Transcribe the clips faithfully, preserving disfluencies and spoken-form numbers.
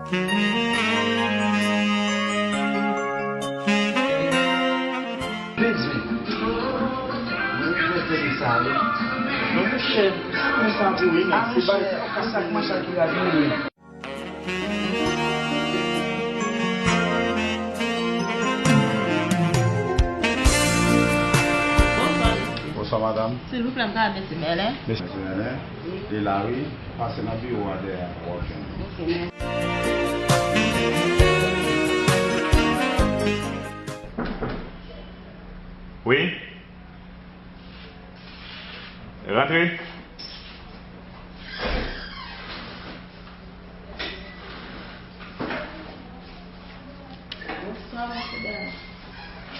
Bezwen. Mwen bezwen tande sa, wi. Non, monchè, sa konsa pou wi, men se bay sa k manch ak la vini. Bonswa, madanm. Silvouplè, m ka wè mesye Bèlen? Mesye Bèlen, li la, wi. Pase nan biwo a dèyè a, w ap jwenn li. Ok, mèsi. Wi. Rantre. Bonswa, mesye Bèlen.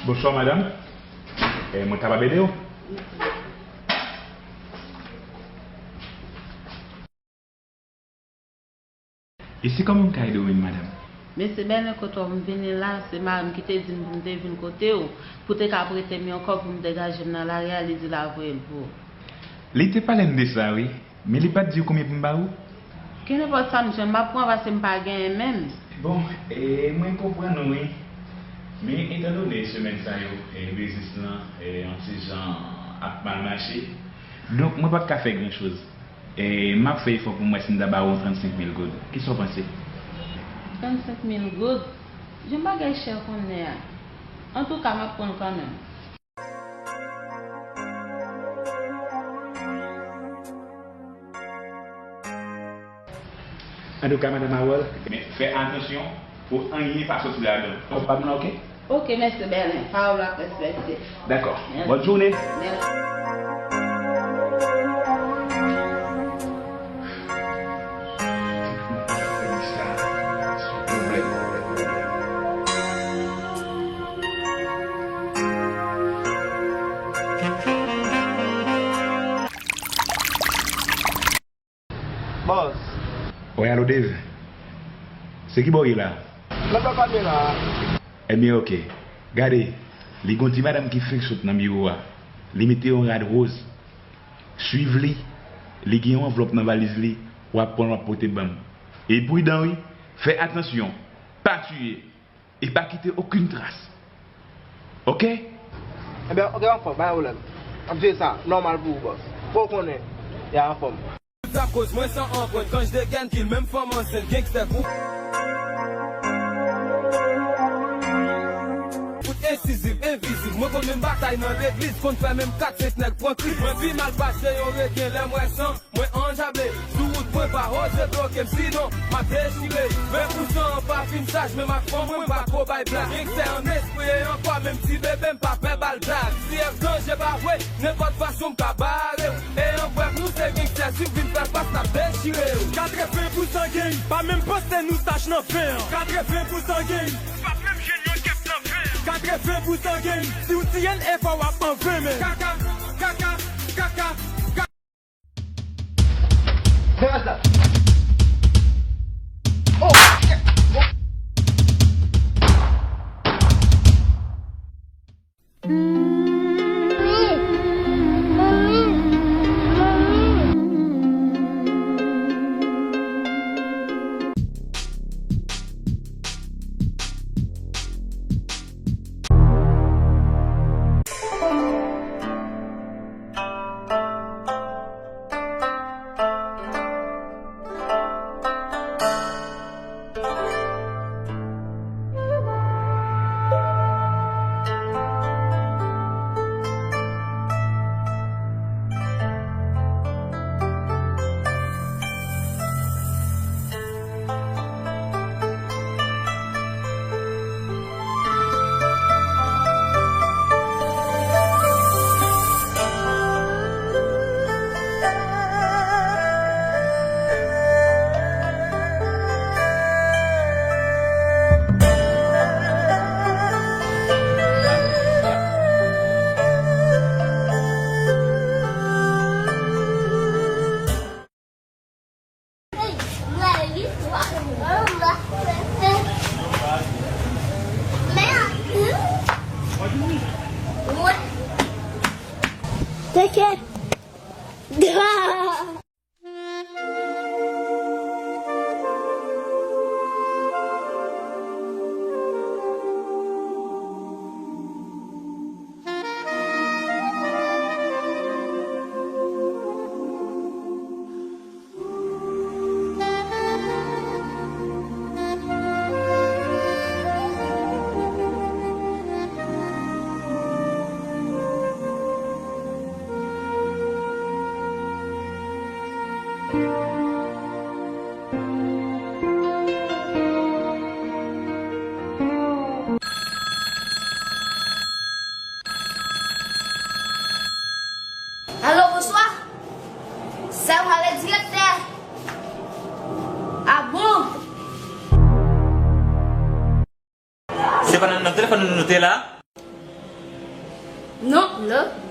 Bonswa, madanm. Eh, mwen kapab ede w? Wi. E se kòman m ka ede w menm, madanm? Mesye Bèlen, kote w m vini la, se mari m ki te di m pou m te vin kote w, pou te ka prete m yon kòb pou m degaje m nan lari a, li di l a voye l pou ou. Li te pale m de sa, wi, men li pa t di w konbyen pou m ba ou? Kenenpòt sa m jwenn, m ap pran paske m pa genyen menm. Bon, e, mwen konprann ou, wi. Men etandone semèn sa yo, e, biznis lan, e, yon ti jan ap mal mache, donk mwen pa t ka fè gran choz. E, m ap fè efò pou m wè si m ta ba ou yon trannsenk mil goud. Kisa w panse? Trannsenk mil goud? Jan bagay chè kounye a. Antouka, m ap pran l kanmenm. Antouka, madanm Harold, men fè atansyon pou anyen pa soti ladan. Kòb pa m la, oke? Oke, mesye Bèlen. Pawòl w ap respekte. Dakò. Mèsi. Bòn jounen. Mèsi. Bòs. Wi, alo, Dave. Se ki bò w ye la? Nan bò panye la. Ebyen, oke. Gade, li gon ti madanm ki fenk sot nan biwo a. Li mete yon rad woz. Swiv li. Li gen yon anvlòp nan valiz li. W ap pran l, w ap pote ban m. E pridan, wi. Fè atansyon. Pa tiye. E pa kite okenn tras. Oke? Ebyen, oke, anfòm, pa gen pwoblèm. N ap jere sa, nòmal pou ou, bòs. Fò w konnen, y a anfòm. Tout sa koz mwen san anprann, kanj de gèn kil menm fanm ansent, gangstè kou. Fout ensizif, envizib, mwen konn menm batay nan legliz, konn fè menm kat senk nèg pran kriz. Mwen pi mal pase yon reken lè m wè san. Mwen anjable, sou wout mwen pa oze bloke m, sinon m ap dechire. Ven pou san an pa fin saj, menm ak fanm mwen m pa ko bay blag. Gangstè an espri e an kò, menm ti bebe m pa pè bal blag. Si F danje pa vre, nenpòt fason m ka bare w. E an brèf, nou se gangstè, si w vin fè fas, n ap dechire w. Katreven pou san gang, pa menm panse nou saj nan ven an. Katreven pou san gang, pa menm jwenn yon kèp nan ven an. Katreven pou san gang, si w tiye n, e fò w ap an ven men. Kaka, kaka, kaka, kaka. Degaj la. Oh, shit. Oh. Telefòn nan, telefòn nou te la. Non, love.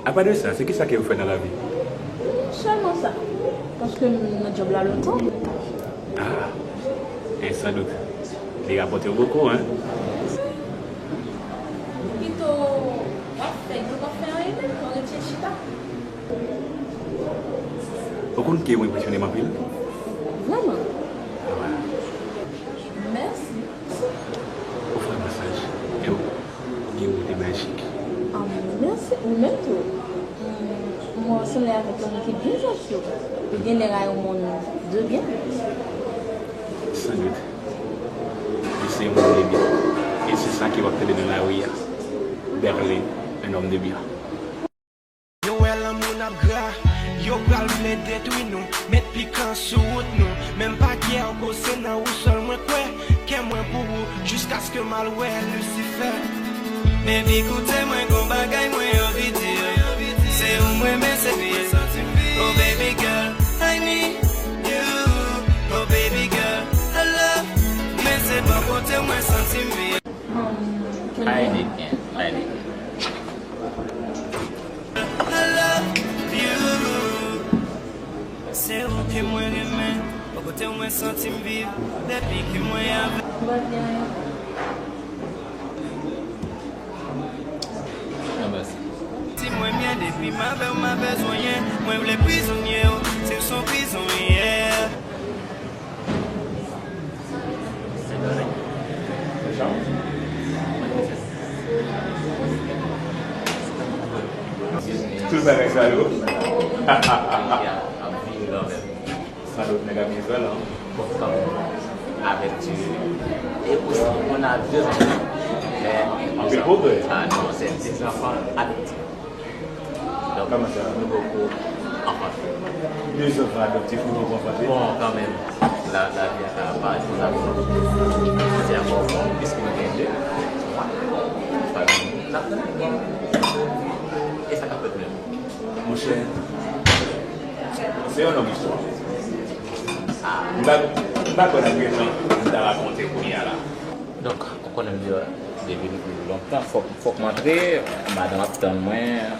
Apa de sa, se kisa ke ou fè nan lavi? Sèlman sa, paske m nan djòb la lontan. Ah, e san dout, li rapòte w bokou, en? Pito w ap fè, w p ap fè anyen menm, w ap rete chita. Ou konn ke ou enpresyone m anpil? Vrèman? Mèsi. Ou fè masaj, e ou gen yon kote majik. Ah, mèsi, ou menm tou. Mwen sanble avèk yon moun ki byen janti. Ou gen lè a yon moun de byen. San dout. Li se yon moun de byen. E se sa ke w ap tande nan lari a. Berlin, un homme de bien. Yo wè lanmou n ap gra, yo pral vle detwi nou, met pikan sou wout nou. Men m pa kyè, koz se nan ou sèl mwen kwè, kè mwen pou ou, jiskaske m al wè Lisifè. Baby, koute mwen, gon bagay mwen anvi di w. Se ou m renmen, se ou m santi m viv. Oh, baby girl, I need you. Oh, baby girl, I love. Men se bò kote mwen santi m viv. Ay, nèg, ay, nèg. I love you. Se ou ke mwen renmen. Bò kote mwen santi m viv. Depi ke mwen avè w. Ou pa di anyen? Anbas. Si mwen byen depi m avè w, m pa bezwen anyen. Mwen vle prizonye w. Si w se yon prizonye. Tout bagay sa yo. Ap vini kanmenm. San dout nèg ap gen zèl, an. Bon, kanmenm. Avèk ti. E osi, on a deux enfants. Anpil pwogrè. Ah non, se de zanfan adoptif. Donk, kòman sa? Nou poko anfante. De zanfan adoptif, nou poko anfante? Bon, kanmenm, la, lavi a ka pa ret konsa pou nou. Se ankò bon, piske nou gen de, twa, pa gen, n ap tann. E sa k ap fèt menm? Monchè, se yon long istwa. M pa, m pa kwè n ap gen tan pou n ta rakonte kounye a la. Donk, ou konnen m di w, depi lontan, fòk, fòk m antre, madanm ap tann mwen,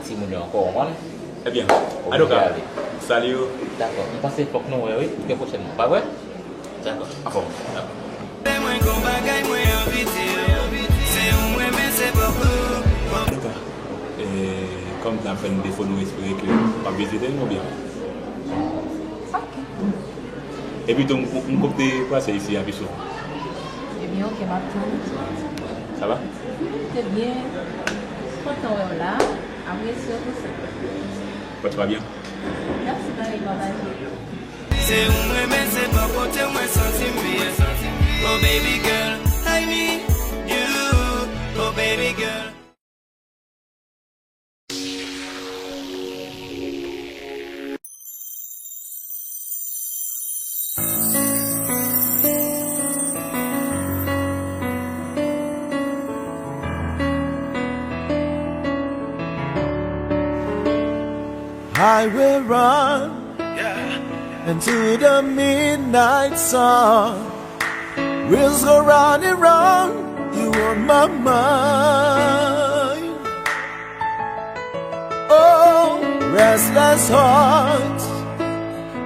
timoun yo ankò, w konprann? Ebyen, oblije ale. Salye yo. Dakò, m panse fòk nou wè, wi, trè pwochènman, pa vre? Dakò, anfòm. Dakò. Mwen gon bagay mwen anvi di w, se ou mwen renmen, se bòbò. Eta, e, kòm tan ap fè n defo, nou espere ke w ap vizite n, oubyen? Ok. Epi tou, m, m konte pase isi a pi souvan. Byen, ok, m ap tann ou. Sa va? Wi, te byen. Kontan wè w la. Apresye w tou. Pòt pa byen. Mèsi, parèy, papa. Se ou m renmen, se pa kote mwen santi m byen. Oh baby girl, I need you. Oh baby girl. I will run into the midnight sun. Wheels go round and round, you on my mind. Oh, restless heart,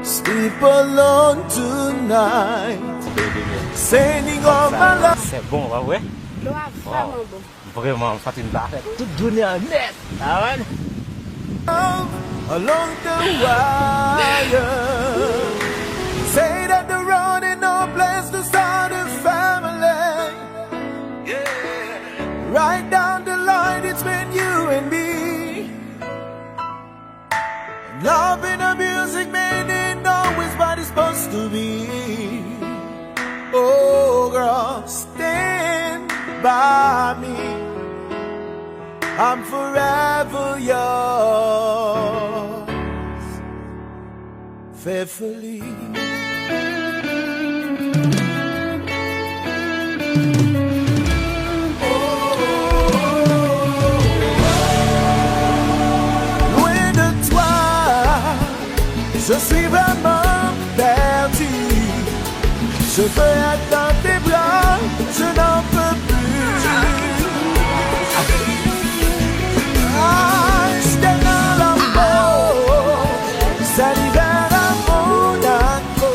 sleep alone tonight. Sending all my love. Se bon, pa vre? Dlo a vrèman bon. Vrèman, m santi m ta fè tout jounen an nèt. Amen. Along the wire. Say that the road ain't no place to start a family. Yeah. Right down the line, it's been you and me. Love in a music man ain't always what it's supposed to be. Oh, girl, stand by me. I'm forever yours, faithfully. Loin de toi, je suis vraiment perdu. Je veux être dans tes bras, je n'en peux plus. Reste dans l'amour, c'est l'hiver à Monaco.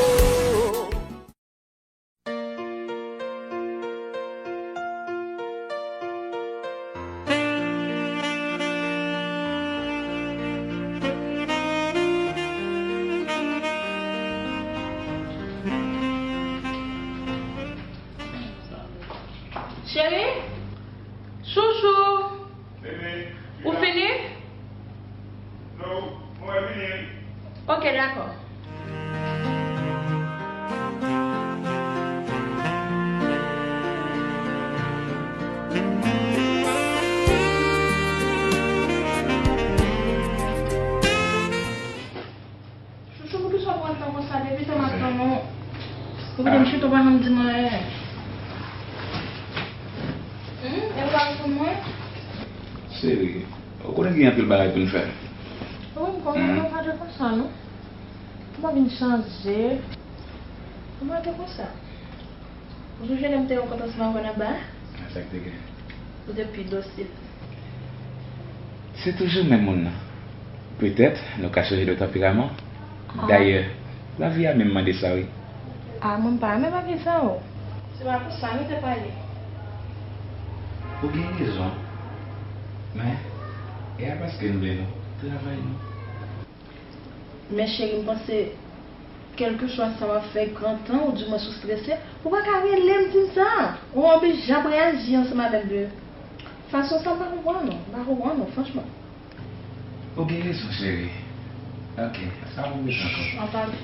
Cheri? Chouchou? Bebe, ou fini? Non, mwen fini. Ok, dakò. Chouchou, poukisa w pran tan konsa? Depi tan m ap tann ou, ou kite m chita, ou pa janm di m anyen. Hmm? E ou pa reponn mwen? Cheri, ou konnen gen anpil bagay pou n fè. Wi, m konnen, men pa de konsa, non. Kòman w vin chanje? Kòman w te konsa? Ou sonje lè m te wè w kontan ansanm avè w nan ba a? Sa k te gen? Ou te pi dosil. Se toujou menm moun nan. Petèt, nou ka chanje de tanperaman. Ah. Dayè, lavi a menm mande sa, wi. Ah, mwen m pa renmen bagay sa yo. Se pa konsa nou te pale. Ou gen rezon. Men, e a paske n vle nou. Travay nou. Men cheri, m panse, kèlkeswa sa w ap fè, gran tan, oudimwens ou strese, ou pa ka rele m di m sa. Ou oblije ap reyaji ansanm avè m de fason sa, m pa konprann ou, m pa konprann ou, franchman. Ou gen rezon, cheri. Ok, sa pou m bezwen ankò. Anpale.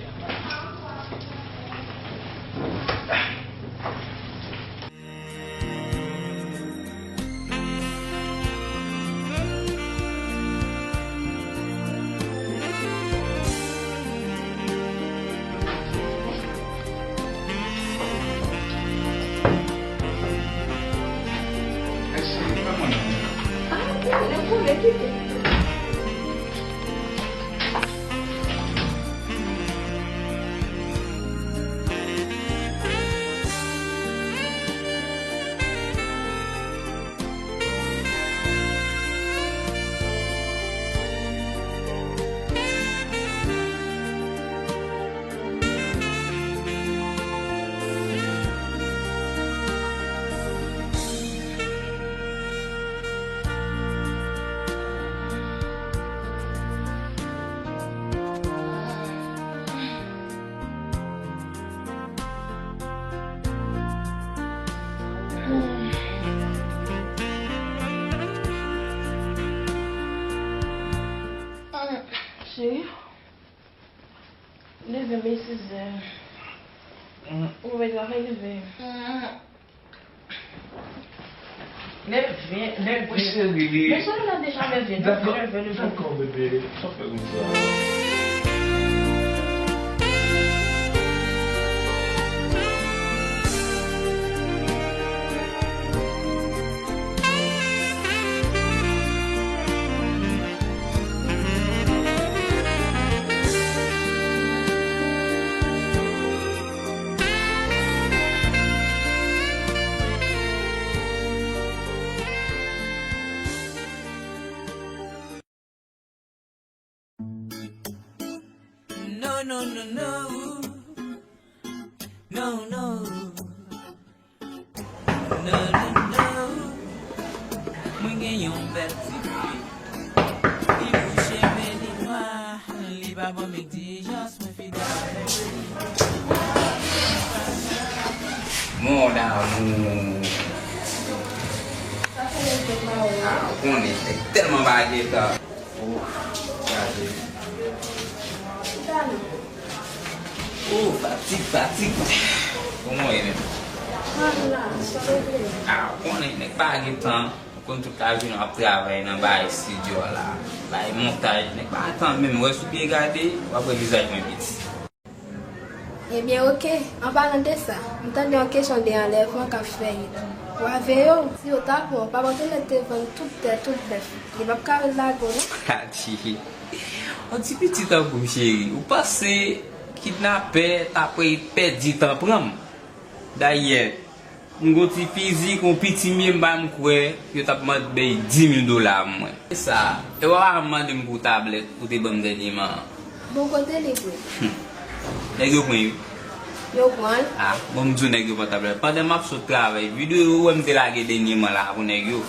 Men sizè. Ou wè travay leve. Leve, leve. Wi, cheri. Men sou la deja leve, leve, leve. Dakò, bebe. Sa fè konsa. No, no, no, no. No, no. No, no, no. Mwen gen yon bèl ti fi. Li wouj, cheve li nwa. Li pa ban m egzijans, mwen fidèl avèk li. Mon amour. Ah, ou konnen, nèg tèlman pa gen tan. Oh, gade. Oh, fatig, fatig. Kòman w ye menm? Ah, ou konnen, nèg pa gen tan. Ou konn tout lajounen w ap travay nan bay estidyo a la. Bay montaj, nèg pa gen tan menm. Wè sou pye gade, w ap wè vizaj mwen piti. Ebyen, oke. An palan de sa, m tande yon kesyon de anlèvman k ap fè yo. W a veye w, si yo ta pran w, papa w te mèt te vann tout tè, tout bèf. Li p ap ka ret lage w, non. Adje. Yon ti piti tankou m, cheri. Ou panse kidnapè t ap pèdi tan pran m? Dayè, m gon ti fizik, yon piti mye, m pa menm kwè yo t ap mande bay dis mil dola mwen. Se sa, e w pa mande m pou tablèt ou te ban m dènyèman an. Bon, kote li, vre? Hum. Nèg yo pran, wi. Yo pran l? Ah, bon, m di w nèg yo pran tablèt. Pandan m ap sot travay, videyo ou wè m te lage dènyèman la pou nèg yo.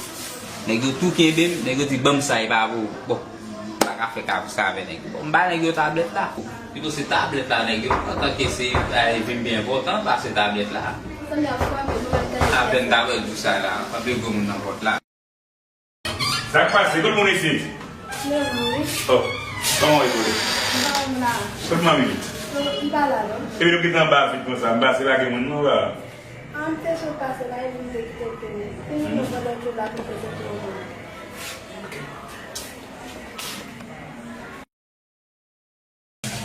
Nèg yo tou kenbe m, nèg yo di ban m sa, e pa pou ou. Bon, m pa ka fè ka pou sa avè nèg yo. Bon, m ba nèg yo tablèt la. Pito se tablèt la nèg yo, antanke se, eh, vi m pi enpòtan pase tablèt la. Apèn ta wè di w sa la, anpil gwo moun nan pòt la. Sa k pase? Kot moun isit? Oh, kòman w ye, Pole? Kot manmi? Epi nou kite anba vit konsa, m pase lage moun non la. Ah, m te sot pase la, epi m te kite l te. Fini mwen pandan tout la pou prezante yon moun. Ok.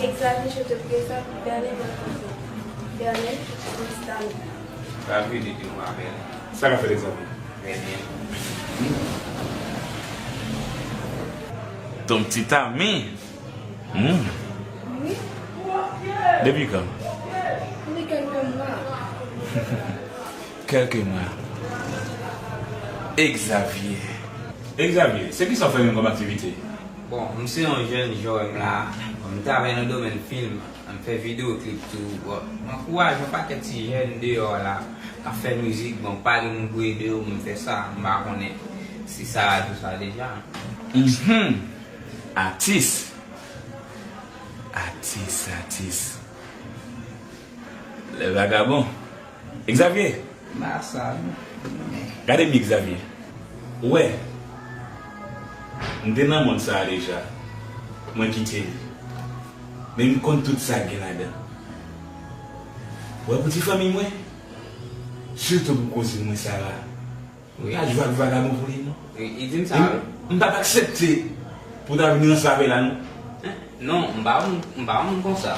Egzavye, je te présente Bernard Marcousin. Bernard, installe. Pa vini di mwen apèl. Sa k ap fèt, Egzavye? Trè byen. Ton petit ami. Hmm. Wi. Depi kan? Depi kèlke mwa. Kèlke mwa. Egzavye. Egzavye, se kisa w fè menm kòm aktivite? Bon, m se yon jèn jòm la. Bon, m travay nan domèn fim. M fè videyo klip tou. Bon, m ankouraje yon pakèt ti jèn deyò la k ap fè mizik. Bon, pa gen moun pou ede yo, m fè sa. M pa konnen si sa radyo sa deja. Mhm. Atis. Atis, atis. Le vagabon. Egzavye! Ba sa, non. Gade m, Egzavye. Ou wè, m te nan mond sa a deja. Mwen kite li. Men m konn tout sa k gen ladan. Ou wè pou ti fanmi mwen, sitou pou kouzin mwen Sara. Wi. Pa jwe ak vagabon pou li, non. Wi, li di m sa, wi. M p ap aksepte pou w ta vin ranse avè l la, non. Hein? Non, m pa moun, m pa moun konsa.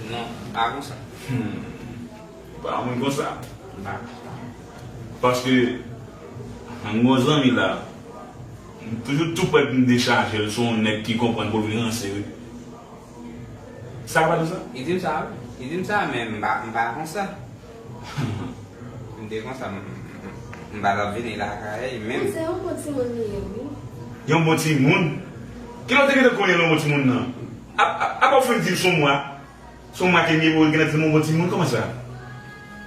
Non, m pa konsa. Hmm. Ou pa moun konsa. M pa konsa. Paske, m gon zanmi la, m toujou tou prè pou m dechaje l, se yon nèg ki konprann pou l vin ranse, wi. Sa pa di sa? Li di m sa, wi. Li di m sa, men m pa, m pa konsa. M te konsa, m, m, m pa t ap vini lakay li menm. Se yon bon timoun li ye, wi. Yon bon timoun? Kilè w te gentan konnen l yon bon timoun nan? A, a, apa w fin di l se yon mwa? Se yon mwa ke m ye pou w gentan di m yon bon timoun? Kòman sa?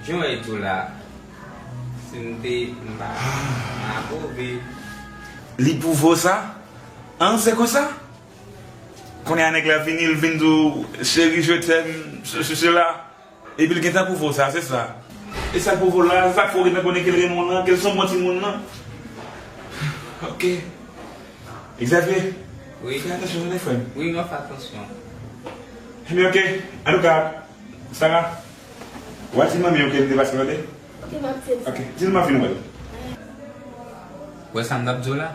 Jan w wè l tou la, si m te, m pa, m apwouve. Li pwouve w sa? An, se konsa? Kounye a nèg la vini, l vin di w, chérie, je t'aime, se, se, sela. Epi l gentan pwouve w sa, se sa. E sa l pwouve w la, se sa k fè w gentan konnen ke l renmen w lan, ke l se yon bon timoun lan. Ok. Egzavye, wi, fè atansyon tande, frè m. Wi, m ap fè atansyon. Men oke, antouka, Sara, w a di manmi w ke m te pase, tande? Oke, m ap di l sa. Oke, di l m ap vin wè l. Wè sa m t ap di w la?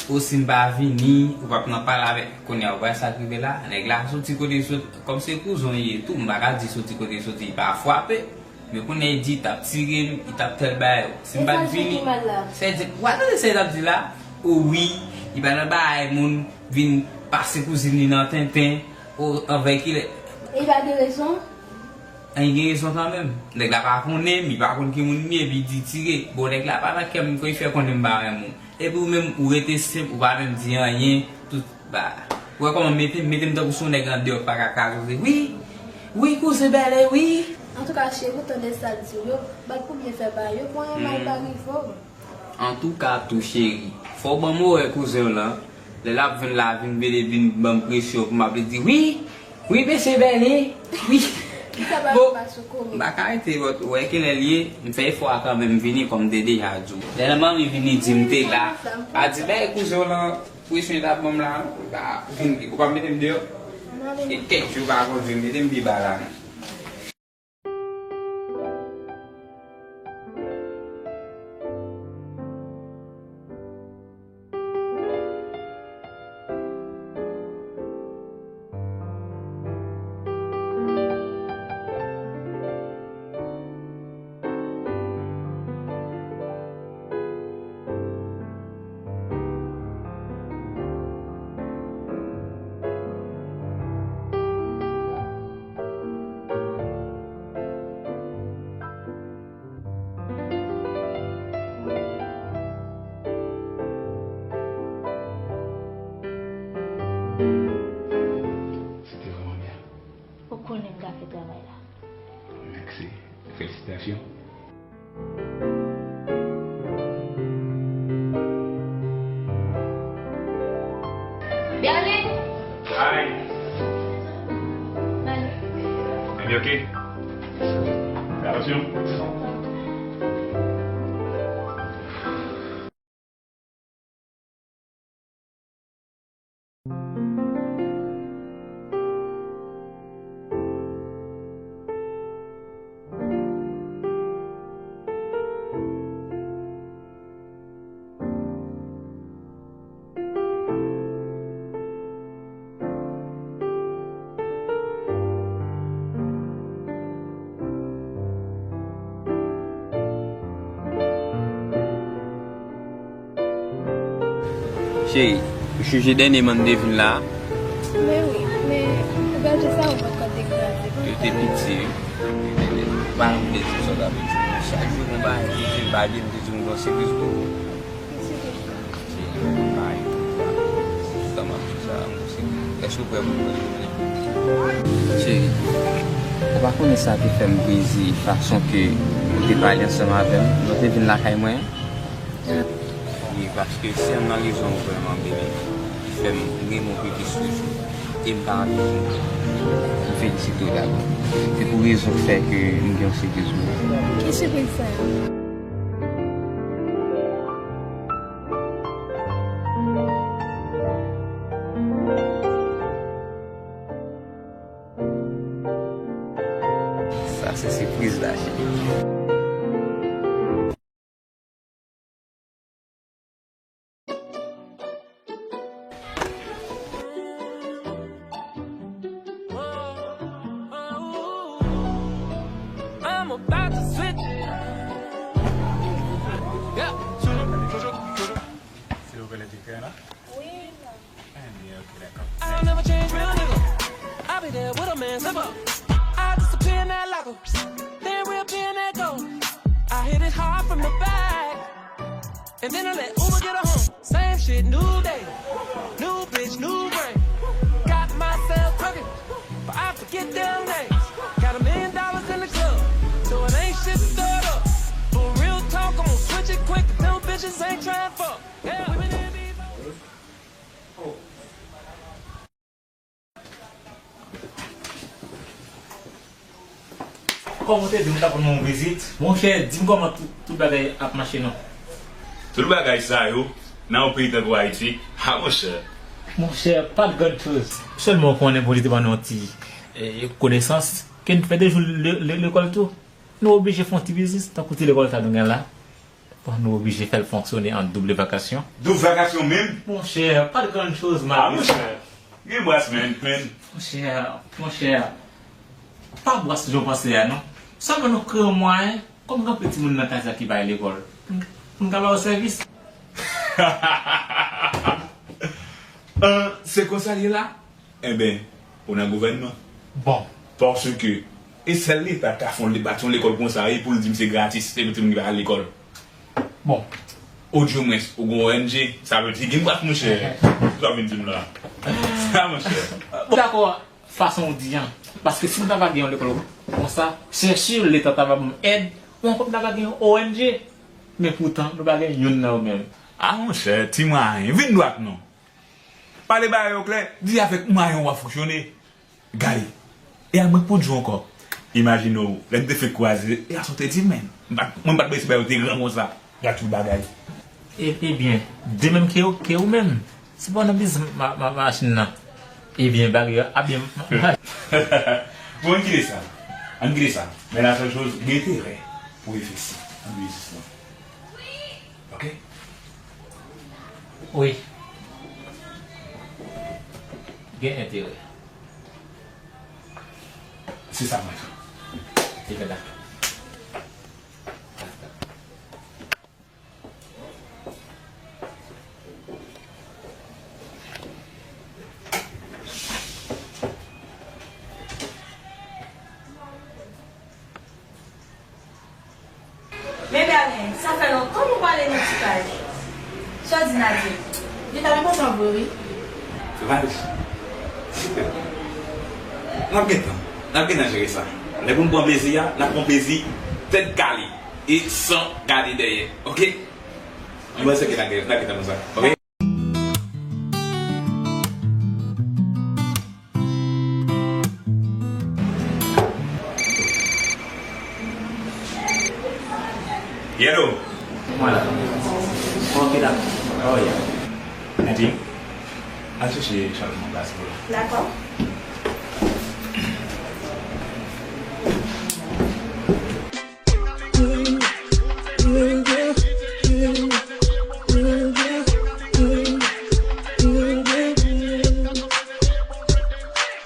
Ou si m pa vini, ou p ap nan pale avèk, kounye a, ou wè sa k rive la? Nèg la soti kote l soti, kòm se kouzen w ye tou, m pa ka di soti kote l soti, li pa frape. Men kounye a, li di, li t ap tire m, li t ap tèl bagay. Si m pa t vini, sa di, w a tande sa l t ap di la? O wi, li pa nan bagay moun vin pase kouzin li nan tenten, o, anvè kilè. E li pa gen rezon? An, li gen rezon kanmenm. Nèg la pa konnen m, li pa konn ki moun m ye, epi li di tire. Bon, nèg la pa nan kè m, kon li fè konnen m pa renmen w. Epi ou menm, ou rete senp, ou pa menm di anyen, tout ba. Ou wè kòman mete, mete m tankou se yon nèg andeyò k pa ka kazoze. Wi, wi, kouzen Bèlè, wi. Antouka, cheri, ou tande sa l di w yo, bat pou byen fè bagay yo, pou anyen mal pa rive w. Antouka, tou cheri, fò w ban m orè kouzen w lan. Lè l ap vin la, vin vle vin ban m presyon pou m ap di, wi, wi, mesye Bèlè, wi. Bon, m pa ka rete, but, ou wè kilè l ye, m fè efò a kanmenm, m vini kòm m te deja di w. Lè manmi vini di m te la, pa di, bèy kouzen w lan, presyon l t ap ban m la, non, ou pa vin, ou pa mete m deyò. E kèk jou pa kondui, mete m pi ba la, non. C'était vraiment bien. Ou konnen m ka fè travay la. Mèsi. Felisitasyon. Bèlè! Hi! Bèlè. Ebi, oke. Fè atansyon. Cheri, ou chonje dènye mann de vin la a? Men wi, men ou gade sa ou poko degaje. Yo te piti, wi. Ou pa janm vle di m sa w ta vle di m. Chak jou gon bagay ki di m pa byen, m te di w m gon sipriz pou ou. Ki sipriz sa? Cheri, m pa yon tout tan m ap di w sa, m gon sipriz. Èske w prè pou nou retoune? Cheri, ou pa konnen sa te fè m plezi fason ke ou te pale ansanm avè m lè w te vin lakay mwen an? Wi, paske si ann nan rezon ou vrèman, bebe, ki fè m renmen w pi plis toujou. E m pa anvi di w, m felisite w dabò. Se pou rezon k fè ke m gen yon sipriz pou ou. Ki sipriz sa? Sa se sipriz la, cheri. I'm about to switch it. Yeah. Silvouplè, direktè la? Wi. I'll never change, real nigga. I'll be there with a man, slip up. I disappear in that locker, then reappear in that door. I hit it hard from the back, and then I let Uber get her home. Same shit, new day, new bitch, new brain. Got myself cooking, but I forget their names. Got a million dollars in the club, so it ain't shit to throw it up. But real talk, I'ma switch it quick. Them bitches ain't tryna fuck. Yeah, we been in these Kòman w te di m ta konn yon vizit? Monchè, di m kòman tout, tout bagay ap mache non. Tout bagay sa yo, nan yon peyi tankou Ayiti, ha monchè, Monchè, pa t grann choz. Sèlman w konnen Bondye te ban nou yon ti, eh, konesans ke n fè de jou le- le- lekòl tou. Nou oblije fè yon ti biznis, tankou ti lekòl sa nou gen la. Bon, nou oblije fè l fonksyone an doub vakasyon. Doub vakasyon menm? Monchè, pa t grann choz, ah, monchè. Gen bras, men, men. Monchè, monchè, pa bras jan w panse a, non. Sèlman nou kreye yon mwayen, kòm gen anpil timoun nan kay sa ki pa al lekòl, pou n ka ba yo sèvis. Ah, se konsa l ye la? Enben, ou nan gouvènman. Bon. Paske, e sèl Leta k ka fè yon, bati yon lekòl konsa, e pou l di m se gratis, se pou timoun ki pa al lekòl. Bon. Odyomwens, ou gen O N G, sa vle di gen bras, monchè. Sa w vin di m la. Sa, monchè. Bon, dakò, fason w di an. Paske si nou ta va gen yon lekòl konsa, se si Leta ta va ban m èd, ou ankò m ta va gen yon O N G. Men poutan, nou pa gen youn nan yo menm. Ah, monchè, ti mwayen. Vin dwat non. Pale bagay yo klè, di avèk mwayen w ap fonksyone. Gade, e a mwen k pou di w ankò. Imajine w, lè n te fenk kwaze, e a sa w te di m, men. M pa t, mwen m pa t prese ba yo te gran konsa. Gade tout bagay. E, ebyen, de menm ke, ke ou menm. Se pa w nan biznis ma, ma, machin nan. Ebyen, bagay yo, a byen. Bon, ann kite sa. Ann kite sa. Men la sèl choz, gen enterè pou reflechi nan biznis lan. Ok? Wi. Gen enterè. Se sa mwen fè. Se fè dakò. Men Berlin, sa fè lontan nou pale nan ti kay. Sa w di Nadine? Li ta renmen kontan vre wi. Vaj. N ap gen tan. N ap gen tan jere sa. Lè pou n pran plezi a, n ap pran plezi tèt kale e san gade dèyè. Ok? Mwen panse ke n ap gen, n ap gen tan pou sa. Ok? Yellow. Mwen la. Mwen oke la. How are you? Nadine, al chèche Charles nan plas pou la. Dakò.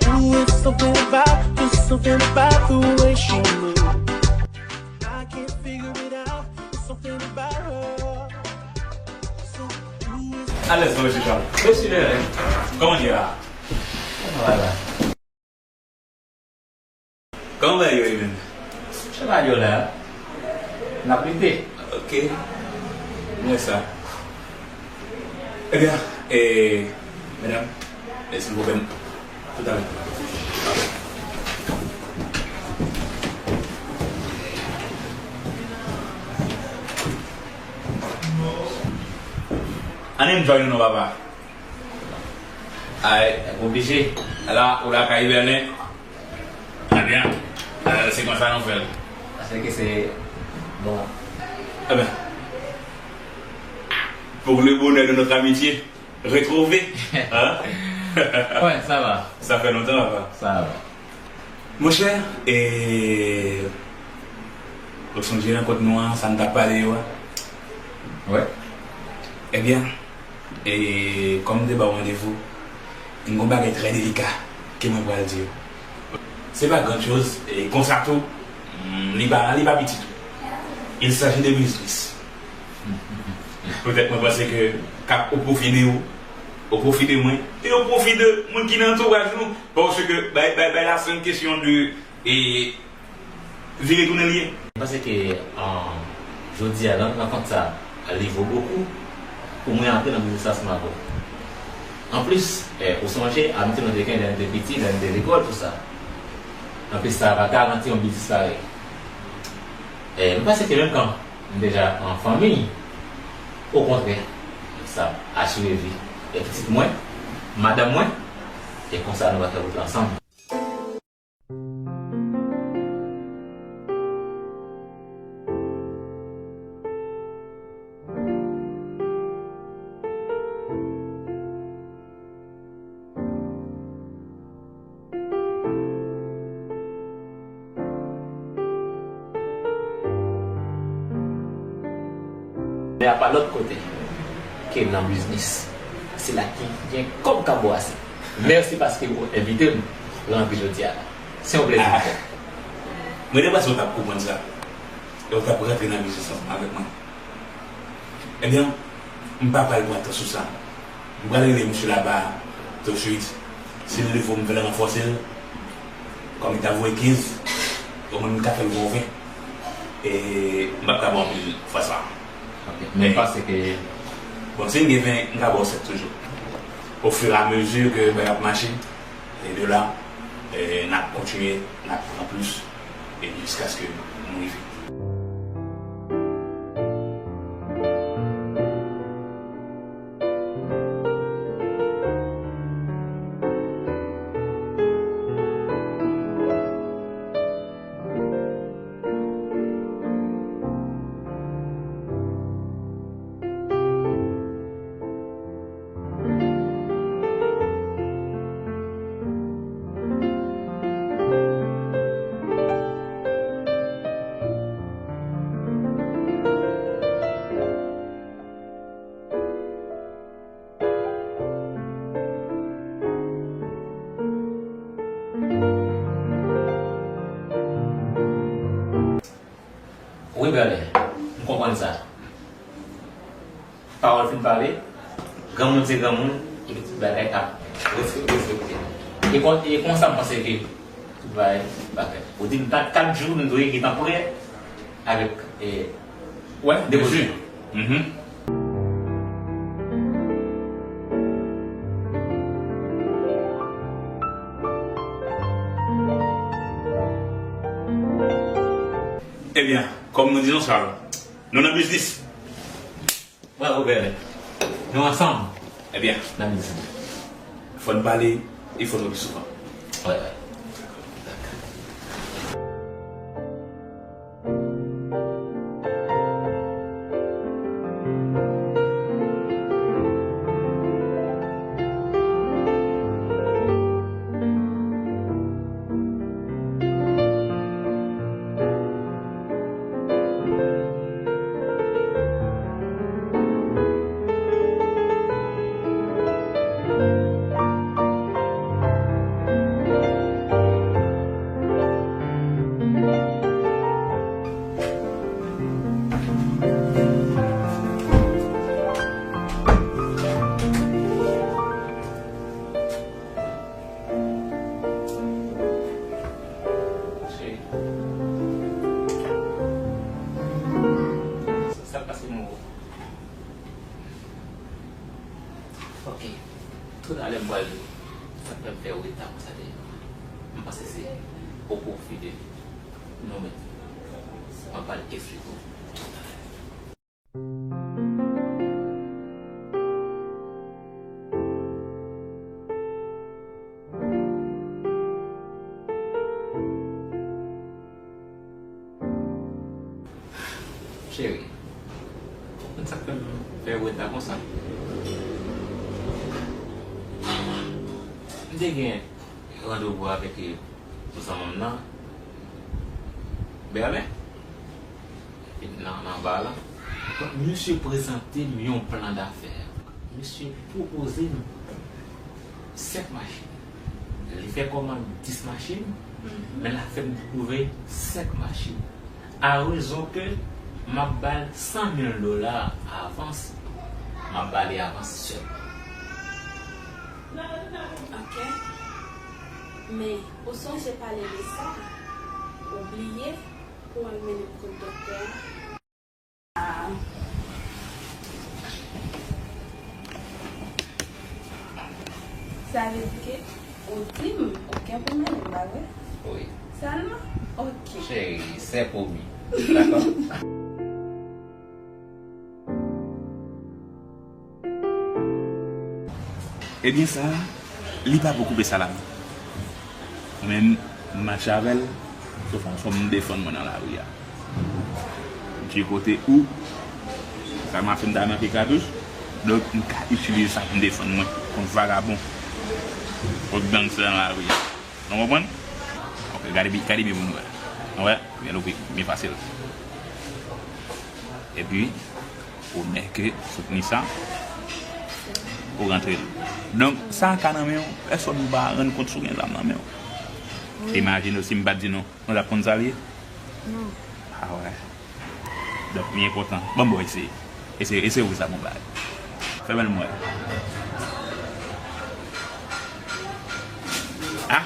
Ooh, it's something about, it's something about the way she moves. I can't figure it out. It's something about her. So, ooh, it's Alèz non, mesye Charles. Mesye Leren, kòman n ye la? Kòman va la? Kòman bagay yo ye menm? Jan bagay yo la, n ap lite. Ok. M wè sa. Ebyen, e, medam, e, silvouplè, toutalè. Ann enjoy nou non, papa. Ay, nèg oblije. La, ou lakay Berlin. Ebyen, euh, se konsa nou fè l. Paske se, bon. Ebyen, pour le bonheur de notre amitié, retrouver, hein? Ouais, ça va. Ça fait longtemps, papa. Ça va. Monchè, e, ou sonje rankont nou an, sa n t ap pale yo a? Wi. Ebyen, e, kòm m te ba w randevou, m gen yon bagay trè delika ke mwen pral di w. Se pa grann choz, e, konsa tou, mm, li pa, li pa piti tou. Il s'agit de biznis. Petèt mwen panse ke k ap o pwofi de ou, o pwofi de mwen, e o pwofi de moun ki nan antouraj nou, paske bay, bay, bay la se yon kesyon de, e, vire tounen li ye. Mwen panse ke, an, jodi a, rankont sa, li vo bokou pou mwen antre nan biznis la ansanm avè w. Anplis, e, ou sonje, abitid nou te gen lè n te piti, lè n te lekòl, tou sa. Anplis, sa va garanti yon biznis parèy. E, mwen panse ke menm kan m deja an fanmi, okontrè, sa ap asire vi e pitit mwen, madanm mwen, e konsa nou va fè wout la ansanm. Men a pa lòt kote ke nan biznis. Se la ki gen kòb ka bwase. Mèsi paske ou envite m rantre jodi a la. Se yon plezi pou mwen. Mwen te panse w t ap konprann sa. E w t ap rantre nan biznis ansanm avèk mwen. Ebyen, m pa pral pran tan sou sa. M pral rele misye laba tousuit. Si l rive, m fè l ranfòse l. Kòm li ta voye kenz, omwen m ka fè l voye ven. E m p ap ka ba w anpil fwa sa. Ok. Men m panse ke... Bon, si m gen ven, m ka ba w sèt toujou. Au fur et à mesure ke bagay ap mache, e de la, e n ap kontinye, n ap pran plis, e jiskaske nou rive. Wi, Bèlè, m konprann sa. Pawòl fin pale, granmoun se granmoun, epi tout bagay ap respekte. E kon, e konsa m panse ke tout bagay, bagay. Ou di m kat, kat jou m dwe gentan prè avèk, e, depozisyon. Ebyen, kòm nou di nou sa, nou nan biznis. Bravo, Bèlè. Nou ansanm. Ebyen. Nan mizan. Fò n pale, e fò n wè pi souvan. Wi, wi. Cheri. Sa, sa k pase Momo? Ok. Toutalè m pral di w sa k fè m fè reta konsa deyò. M panse se o pwofi de nou menm. M ap pral eksplike w toutalè. Cheri, ou konn sa k fè m fè reta konsa? M te gen randevou avèk zanmi m nan, Bèlè. Nan, nan ba la. Donk, misye prezante m yon plan dafè. Misye pwopoze m senk machin. Li fè kòmann dis machin, men l ap fè m twouve senk machin. A rezon ke m ap ba l san mil dola avans, m ap ba li avans sèlman. Ok. Men, ou sonje pale de sa, ou bliye pou w al mennen m kot doktè a. Ah. Sa vle di ke ou di m ou gen pou mennen m, pa vre? Wi. Sèlman? Ok. Cheri, c'est promis. Dakò? Ebyen sa, li pa pou koupe salam. Mwen menm, m mache avè l, se yon fason m defann mwen nan lari a. Du côté où, sa m ap fè, m ta manke katouch, donk m ka itilize sa pou m defann mwen kont vagabon, kont gangstè nan lari a. Nou konprann? Ok, gade bi-, gade byen pou nou wè. Nou wè? Byen louvri, byen fasil. Epi, Pwomèt ke si w ni sa, ou rantre l. Donk, sa ka nan men w, èske w pa rann kont si w gen zam nan men w? Wi. Imajine w si m pa t di nou, nou t ap konn sa l ye? Non. Ah ouais. Donk, li enpòtan. Ban m ba w eseye. Eseye, eseye ouvri sa pou m bay. Fèmen l m wè. Ah!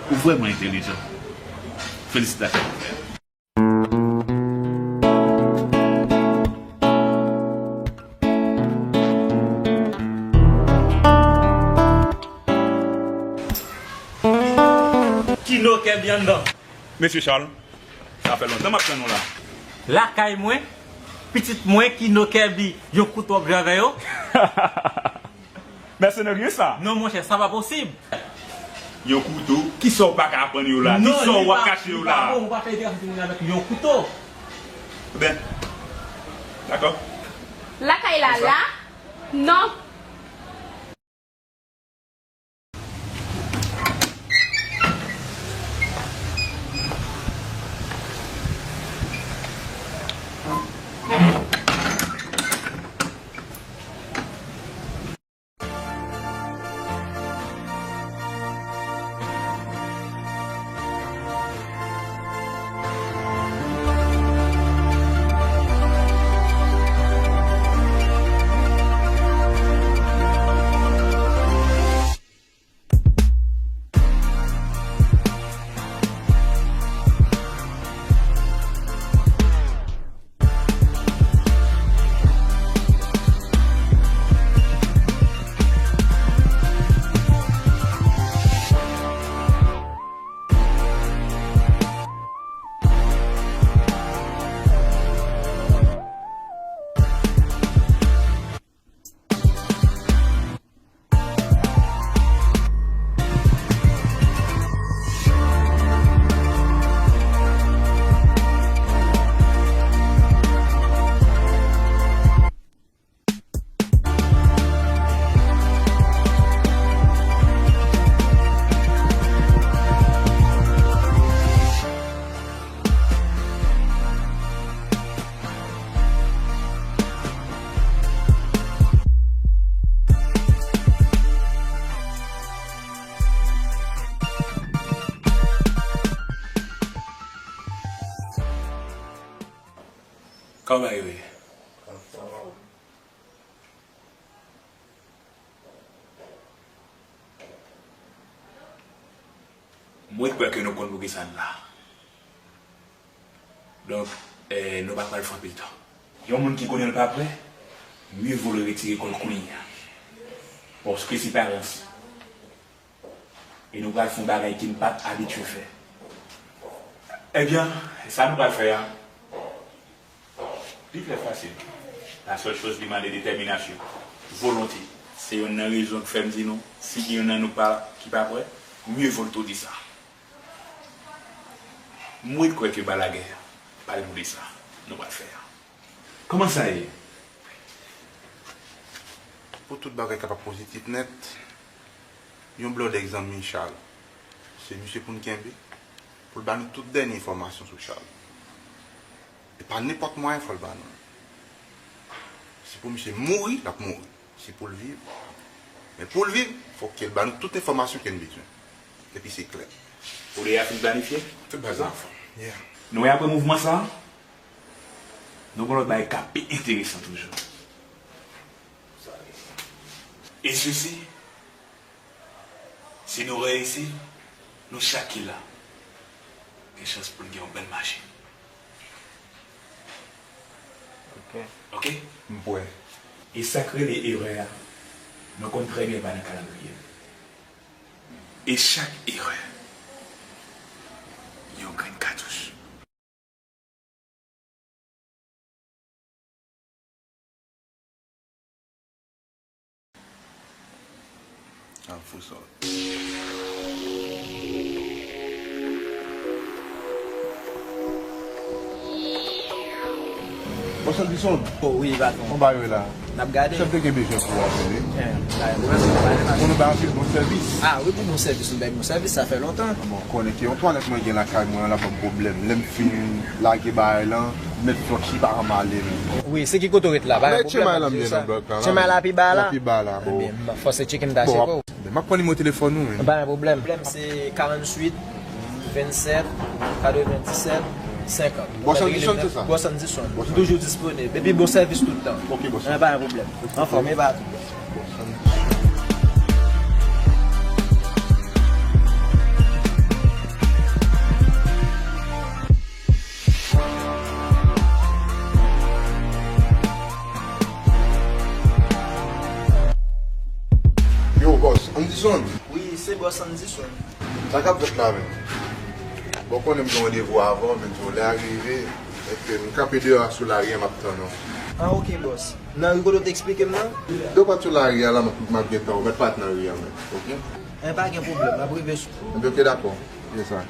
Ou vrèman entelijan. Felisitasyon, mon frè. Kino Kèbi anndan. Mesye Charles, sa fè lontan m ap tann ou la. Lakay mwen, pitit mwen, Kino Kèbi, yon kouto ap jwe avè yo. Mèsenè rye sa. Non, monchè, sa pa posib. Yon kouto? Kisa w pa ka aprann yo la? Kisa w ap kache yo la? Non, li pa bon, ou pa fè enterese timoun avèk yon kouto. Ben, dakò. Lakay la la? Non. Kòman yo ye? Mwen kwè ke nou konn poukisa n la. Donk, eh, nou pa pral fè anpil tan. Yon moun ki konnen l pa prè, mye vo l retire kò l kounye a. Paske se pa ranse. E nou pral fè yon bagay ke n pa t abitye fè. Ebyen, sa nou pral fè a, li trè fasil. La sèl choz li mande detèminasyon, volonte. Se youn nan rezon k fè m di nou, si gen youn nan nou pa, ki pa prè, mye vo l tou di sa. Mwen kwè ke Balaguer pa l pou di sa nou pral fè a. Kòman sa ye? Pou tout bagay kapab pozitif nèt, yon blòdèk zanmi Charles, se misye pou n kenbe, pou l ba nou tout dènye enfòmasyon sou Charles. E pa nenpòt mwayen fò l ba nou. Si pou misye mouri, l ap mouri. Si pou l viv. Men pou l viv, fòk ke l ba nou tout enfòmasyon ke n bezwen. Epi se klè. Pou lè a fin planifye? Tout bagay an fòm. Yeah. Nou wè apre mouvman sa a, nou gon lòt bagay k ap pi enteresan toujou. E sesi, si nou reyisi, nou chak ki la, gen chans pou n gen yon bèl machin. Ok. Ok? M prè. E sa k rele erè a, nou konn trè byen l pa nan kalandriye. E chak erè, yon grenn katouch. An fou sòt. Bon, Sèlvis, o wi, patwon. Kòman bagay yo ye la? N ap gade. Chèf te gen bezwen pou w ap vini. Bon, nou bay anpil bon sèvis. Ah wi, pou bon sèvis, nou bay bon sèvis, sa fè lontan. Bon, konnen ke yon twalèt mwen gen lakay mwen an, l ap ban m pwoblèm. Lè m fin lage bagay lan, Mèt flanchi pa ka male menm. Wi, se ki kote w ret la? Pa gen pwoblèm, m ap di w sa. Chenmay la pi ba la? Pi ba la, bon. Ebyen, m ap fòse tcheke m ta tcheke w. Bon, m ap pran nimewo telefòn ou, men. Pa gen pwoblèm. Pwoblèm se karanntuit, vennsèt, katrevenndisèt, senkant. Bòs Anderson, se sa? Bòs Anderson. M toujou disponib. Epi bon sèvis tout tan. Ok, bòs. Pa gen pwoblèm. Anfòm, e pa tou. Yo, bòs, Anderson. Wi, se bòs Anderson. Sa k ap fèt la menm? Bon, konnen m gen randevou avan, men lè a rive, epi m kanpe deyò a sou lari a, m ap tann ou. Ah, ok, bòs. Nan ri kote w te eksplike m nan? Depi w pa t sou lari a la, m ap, m ap gentan ou, mèt pa t nan ri a menm, ok? Eh, pa gen pwoblèm, m ap rive sou. Ebyen, ok, dakò. Se sa.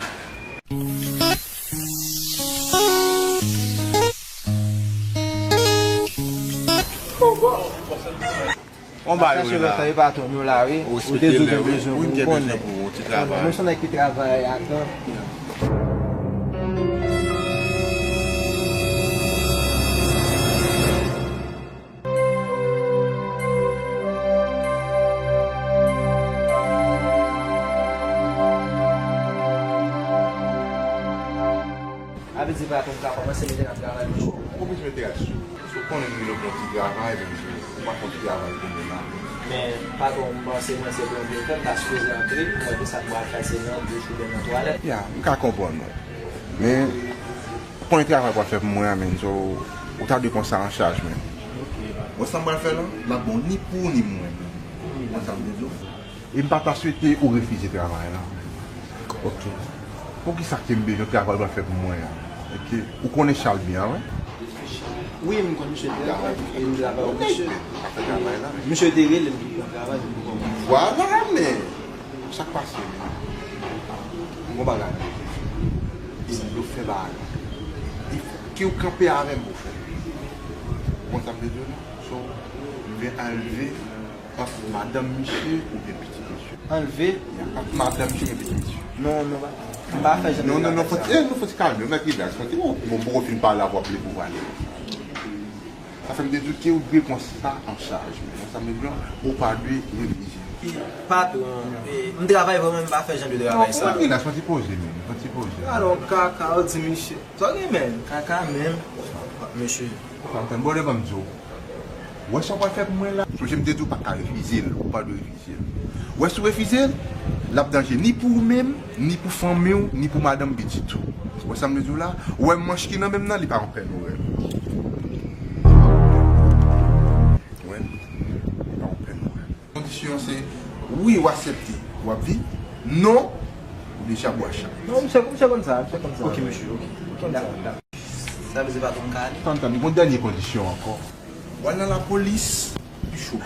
On ba yo la. Chache lòt la, e patwon nou la, wi. Ou te di w gen bezwen pou ou konnen. Mwen se yon nèg ki travay atan. A vle di patwon m ka kòmanse mete n ap travay pou ou. Ou bezwen mete rad sou ou. Si w konnen m gen yon bon ti travay, men ou pa konn ki travay pou mwen la. Men, patwon, m panse mwen se plonbye m fè, m ta sipoze antre, mwen di sa m pral fè se nan douch oubyen nan twalèt. Ya, m ka konprann ou. Men, ou konnen travay w ap fè pou mwen an, men, so, ou ta dwe pran sa an chaj, men. Ok. Bon, sa m pral fè la, m ap bon ni pou ou ni mwen. Ou konn sa m vle di w? E m pa ta swete ou refize travay la. Ok. Poukisa ke m bezwen travay w ap fè pou mwen an? Ok. Ou konnen Chal byen, wi? Wi, m konn misye trè byen. E m travay avèk misye. Misye te rele m pou pran travay, pou pran. Vwala, men sa k pase, men. M gon bagay. E m dwe fè bagay. E fòk ke w kanpe avè m pou fè. Ou konn sa m vle di w la? So, m vle anlve ant madanm misye oubyen pitit misye. Anlve? Ya, ant madanm misye oubyen pitit misye. Non, non, pa, m pa fè jan de travay sa. Non, non, non, fò ti, eh, non, fò ti kalme, mèt rilaks, fò ti, oh, bon, m poko fin pale avè w, w ap leve pou w ale. Sa fè m te di w ke ou dwe pran sa an chaj, men sa m vle di w, ou pa dwe refize. Patwon, eh, m travay vre, men m pa fè jan de travay sa. Non, mèt rilaks, fò ti poze, men, fò ti poze. Alò, kaka, ou di misye. Sa w gen, men? Kaka, menm. Mesye. Ou pa konprann, bon, devan m di w. Wè sa w pral fè pou mwen la? Sonje m te di w pa ka refize l, ou pa dwe refize l. Wè si w refize l, l ap danje ni pou ou menm, ni pou fanmi w, ni pou madanm pitit ou. Wè sa m vle di w la? Wè manch ki nan men m nan, li pa yon pè nwè. Wè, li pa yon pè nwè. Kondisyon se, wi, w aksepte, w ap viv, non, ou deja bwa chat. Non, misye, misye konn sa, misye konn sa. Ok, mesye, ok. Ok, dakò, dakò. Sa vle di patwon m ka ale? Tann, tann, gon dènye kondisyon ankò. W al nan lapolis, pi cho.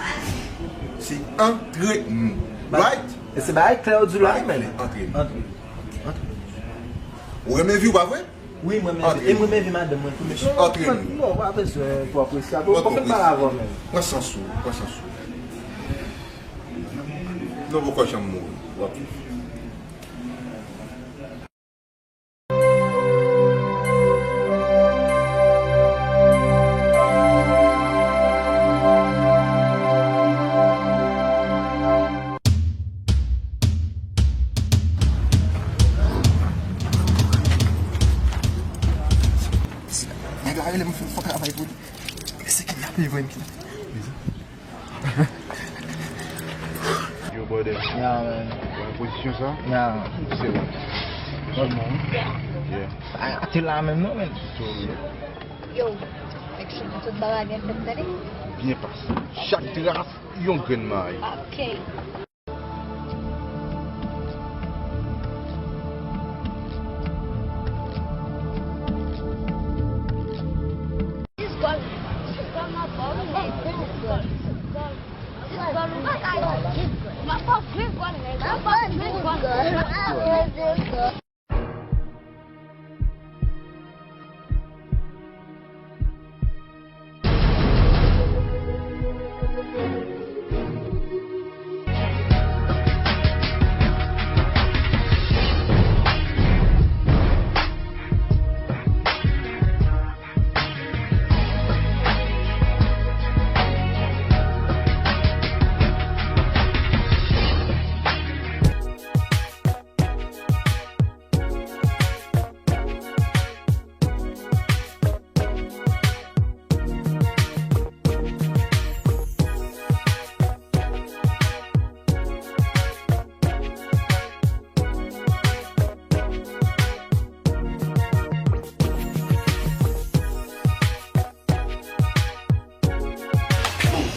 Se antre nou. Right? E se bagay klè ou di la, men. Antre nou. Antre. Antre. Ou renmen vi w, pa vre? Wi, mwen menm. Antre. E mwen menm vi madanm mwen tou, mesye. Antre nou. Non, pa bezwen pou apresye. Ou pa fè m pale avè w menm. Pran sans ou, pran sans ou. Non, poko janm mouri. W ap viv. Nèg la rele m, fè, fè travay pou li. Se kidnape, li voye m kidnape. Yo, brother. Yeah, man. Ou nan pozisyon sa? Yeah. Se ou. Bon, bon. Yeah. A, a te la menm non, men. So, yeah. Yo, nèg chante tout bagay byen fèt, tande. Byen pase. Chak trap, yon grenn mayi. Ok.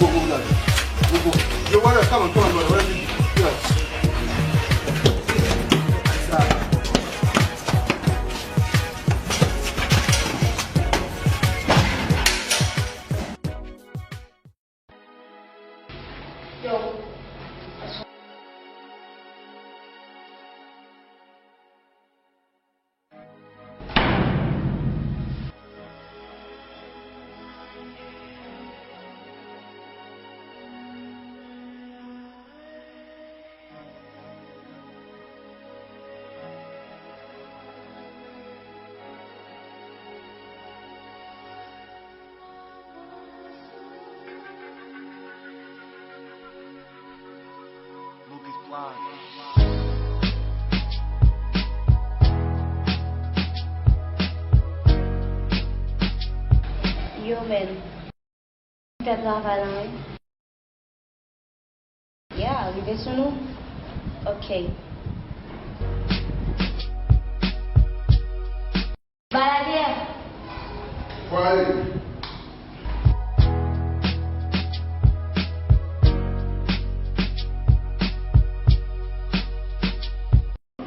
Go, go, go, go. Yo, brother, come on, come on, brother. What is it? Yeah. Yo. Yo, men. Fè travay la, wi. Ya, rive sou nou. Ok. Baladè. Fwaye.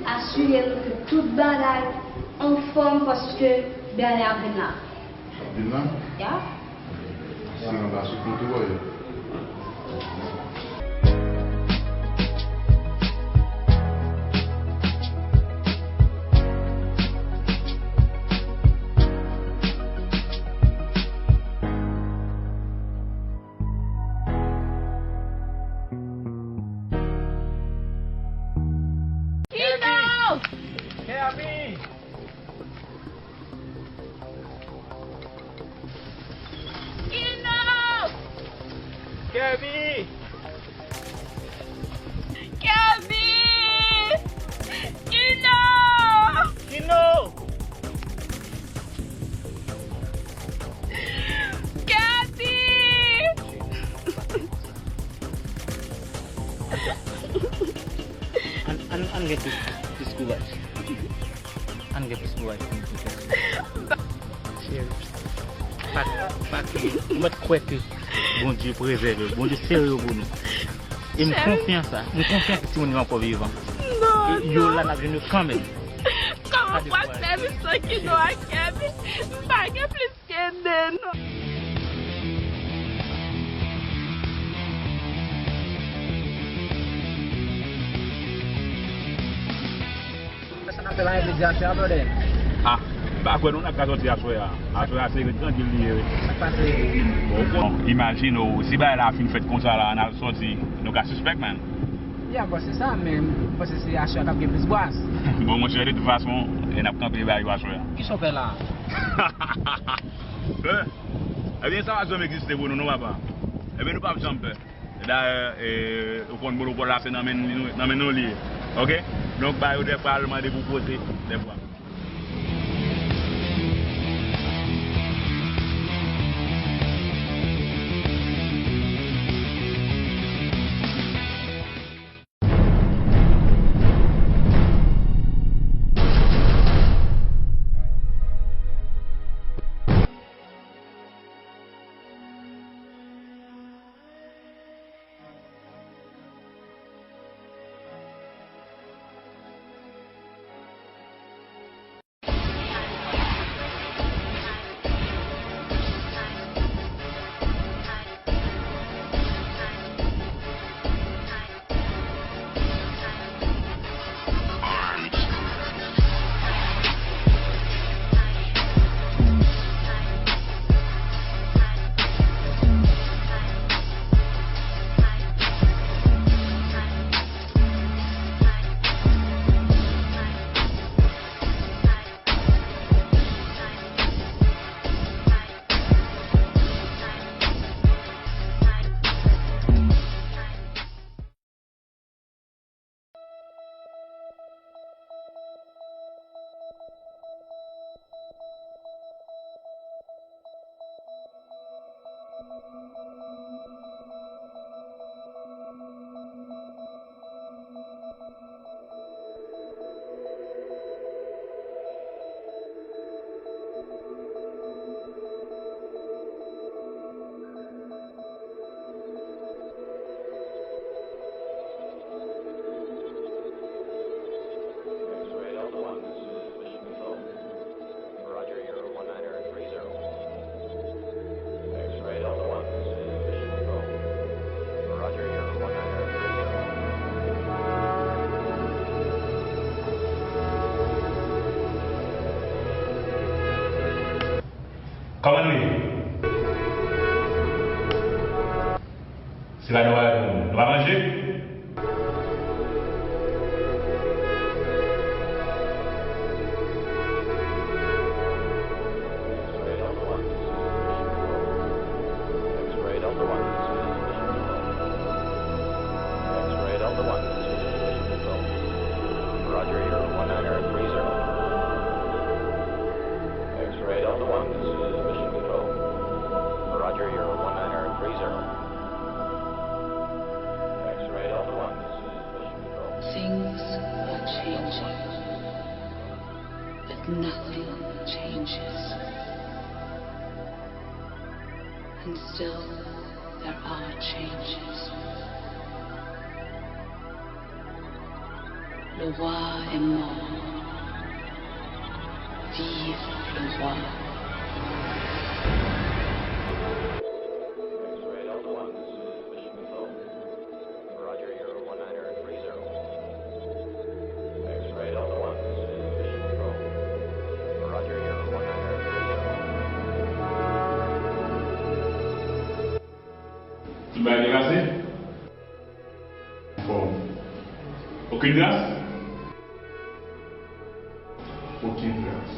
Asire nou ke tout bagay anfòm paske Bèlè ap vin la. Ap vin la? Ya. Si anba sou kont ou, yo. Kino! Kèmi! Kino! Kèmi! Kèmi! Kino! Kino! Kèmi! Ann, ann, ann gen plis, plis kouraj. Ann gen plis kouraj pou nou tout. Cheri, pa, pa kriye. Ou mèt kwè ke Bondye prezève w. Bondye sere yo pou nou. E m konfyan sa. M konfyan ke timoun yo ankò vivan. E yo la, n ap jwenn yo kanmenm. Kòman w ap fè m san Kino ak Kèmi? M pa gen plis ke de non. Sa n ap fè la, vle di aswè a, brother? Ah, m pa kwè non n ap ka sòti aswè a. Aswè a se ret trankil li ye, wi. Sa k pase? Bon, bon, imajine w, si bagay la fin fèt konsa la, n al sòti, nou ka sispèk, man. Ya, m panse sa, men m panse se aswè a k ap gen plis bwaz. Bon, monchè, de tout fason, e n ap kanpe ba yo aswè a. Kisa w fè la? Eh, ebyen, sa pa janm egziste pou nou, non, papa. Ebyen, nou p ap janm pè. Dayè, e, ou konn monopòl la, se nan men, nan men nou li ye. Oke? Donk, ba yo de pral mande pou koze, de pral. Kòman nou ye? Se pa nou pa, nou pa manje? X-ray Delta One, this is Mission Control. Roger, your one nine Air three zero. X-ray Delta One, this is Mission Control. Roger, your one nine Air three zero. X-ray Delta One, this is Mission Control. Things are changing, but nothing changes. And still, there are changes. Le roi est mort. Vive le roi. Roger, your one nine Air three zero. X-ray Delta One, this is Mission Control. Roger, your one nine Air three zero. Tout bagay byen pase? Bon. Okenn tras? Okenn tras.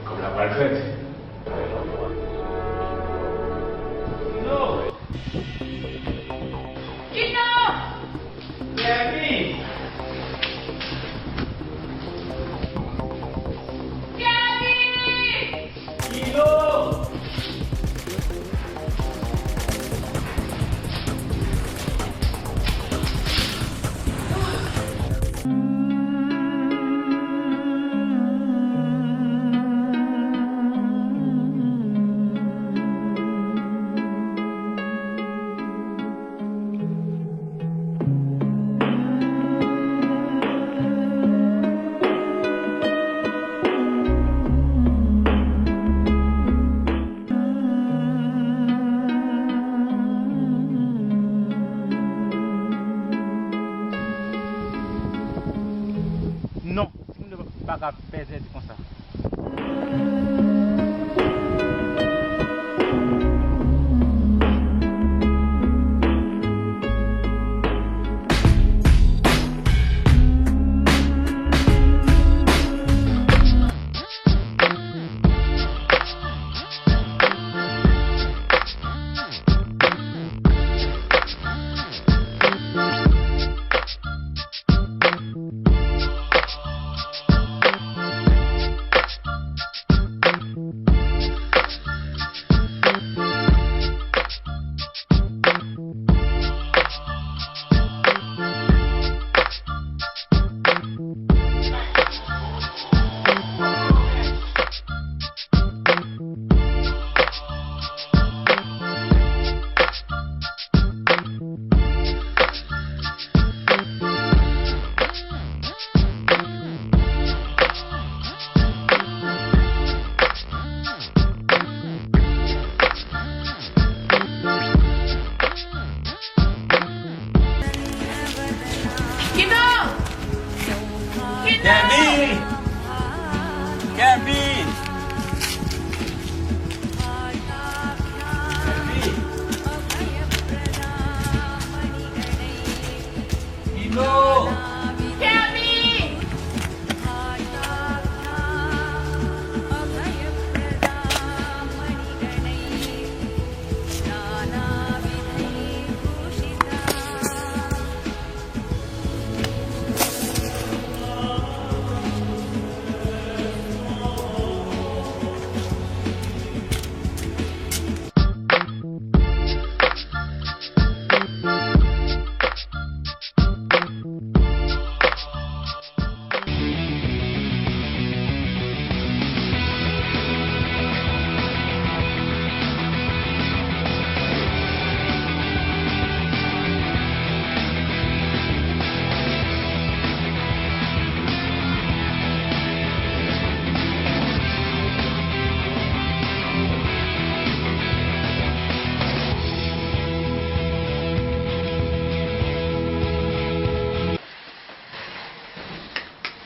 Kòb la pral fèt. Kino! Kino! Kèmi! Kèmi! Kino! Non, timoun yo pa ka pèdi konsa. Kino! Kino! Kèmi! Kèmi! Kèmi! Kino! Kèmi!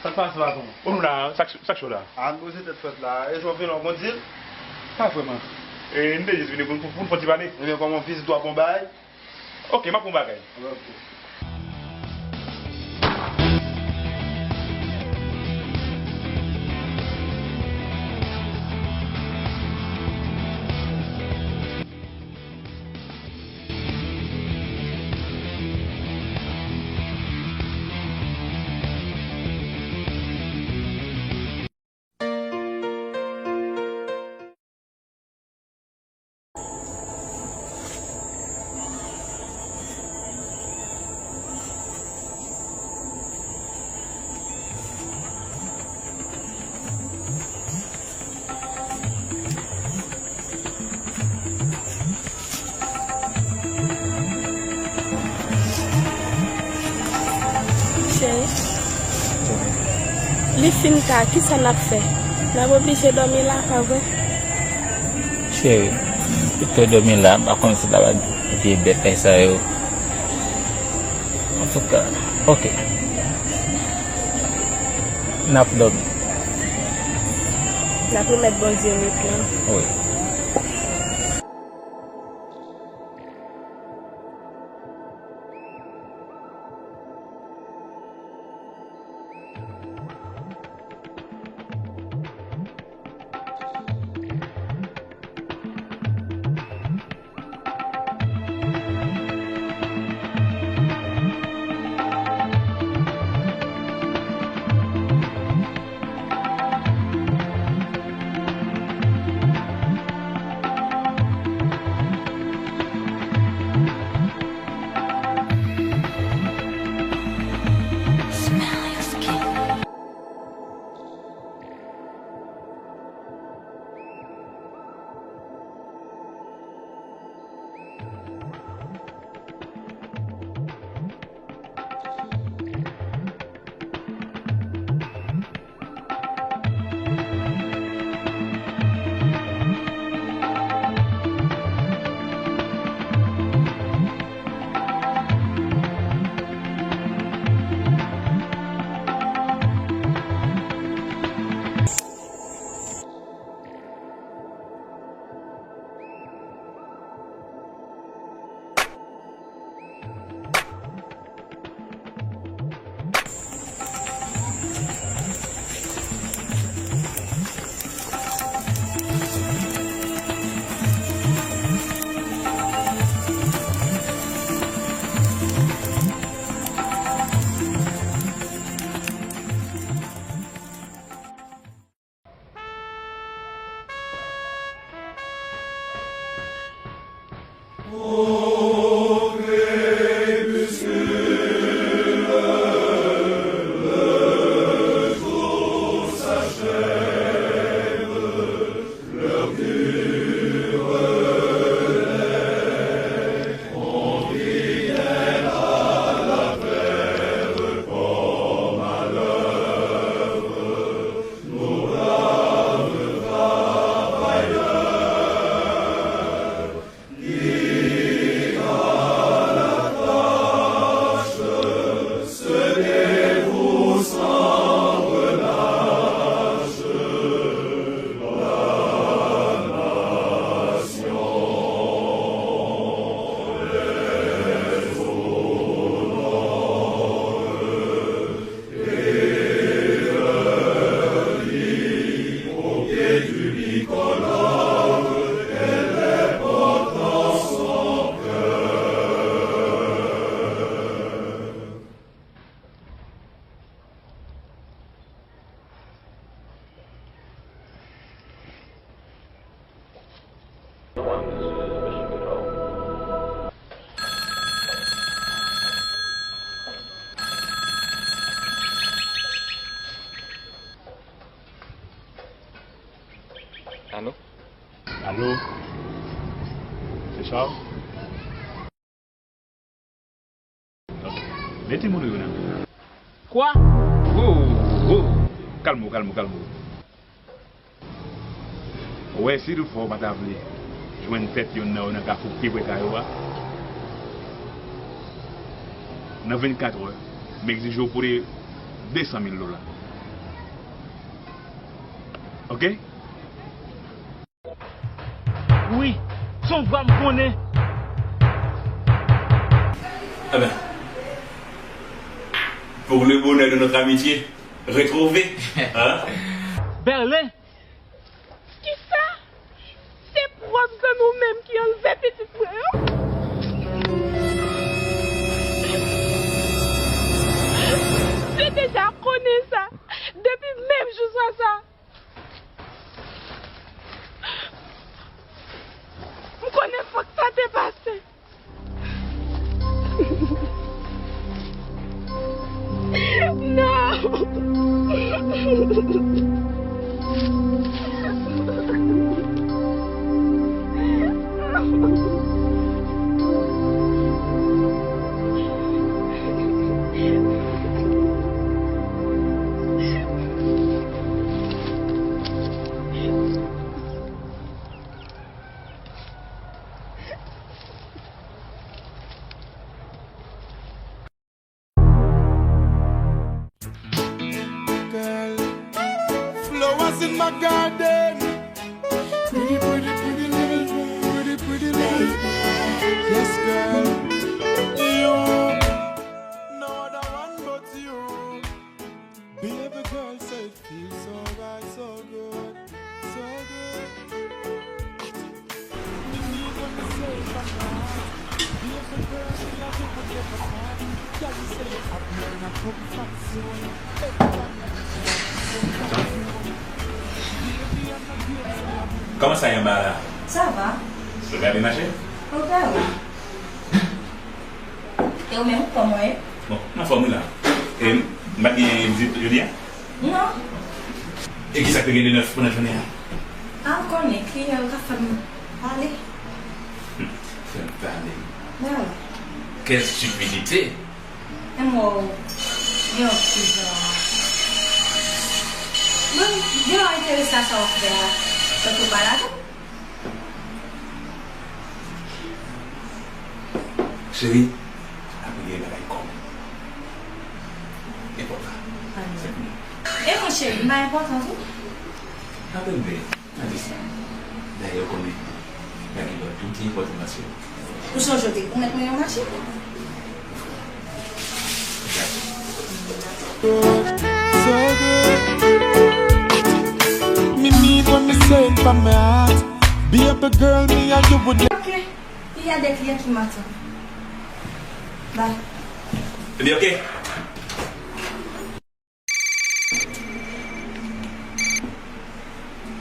Sa k pase, patwon? Bon, nou la, sa k, sa k cho la? A, n poze tèt frèt la. E jan w vin la, w konn di l? Pa vrèman. E, n te jis vini pou, pou, pou n fè ti pale. Ebyen, kòman vizit w ap bon bagay? Ok, m ap bon bagay. Ok. Cheri, li fin ta, kisa n ap fè? N ap oblije dòmi la, pa vre? Cheri, ou te dòmi la, m pa konn si ta va vye bèt sa yo. Antouka, ok. N ap dòmi. N ap remèt Bondye nwit lan. Wi. Alo? Alo? Se Charles? Ok. Men timoun ou yo nan. Kwa? Wo, wo, wo. Kalme w, kalme w, kalme w. Ou wè, si toutfwa w pa ta vle jwenn tèt yonn nan yo nan kafou ki pi pre kay ou a, nan vennkat è, m egzije w pote de san mil dola. Ok? Wi, se yon vwa m konnen. Eben, pour le bonheur de notre amitié, retrouver, hein? Berlin. Kisa? Se pwòp zanmi w menm ki anlve pitit mwen an? M te deja konnen sa depi menm jou swa sa. M konnen fòk sa te pase. Non! Girl, flowers in my garden. Pretty, pretty, pretty lady. Pretty, pretty lady. Yes, girl. You. No other one but you. Baby girl, say it feels so right, so good, so good. Kòman sa ye anba la? Sa va? Ou gade mache? Ou gade. E ou menm, kòman w ye? Bon, m anfòm wi la. E m pa t gen vizit jodi a? Non. E kisa k te gen de nèf pandan jounen an? A, ou konnen, kliyan yo ka fè m pale. Hmm, fè m pale. Mèsi. Quelle stupidité! E m wè w gen yon ti jan. Bon, gen yon enterese a sa w ap fè a. Tankou w pale avè m. Cheri, apre gen bagay kòm enpòtan. E mwen cheri, m pa enpòtan tou? Apre m veye, m a di sa. Dayè, ou konnen, pa gen lòt moun ki enpòtan pase w. Ou sonje w te pwomèt mwen yon machin? So good. Me need when me say it from my heart. Be a big girl, me and you would. Ok. Il y a des clients qui m'attendent. Bye. Li ok?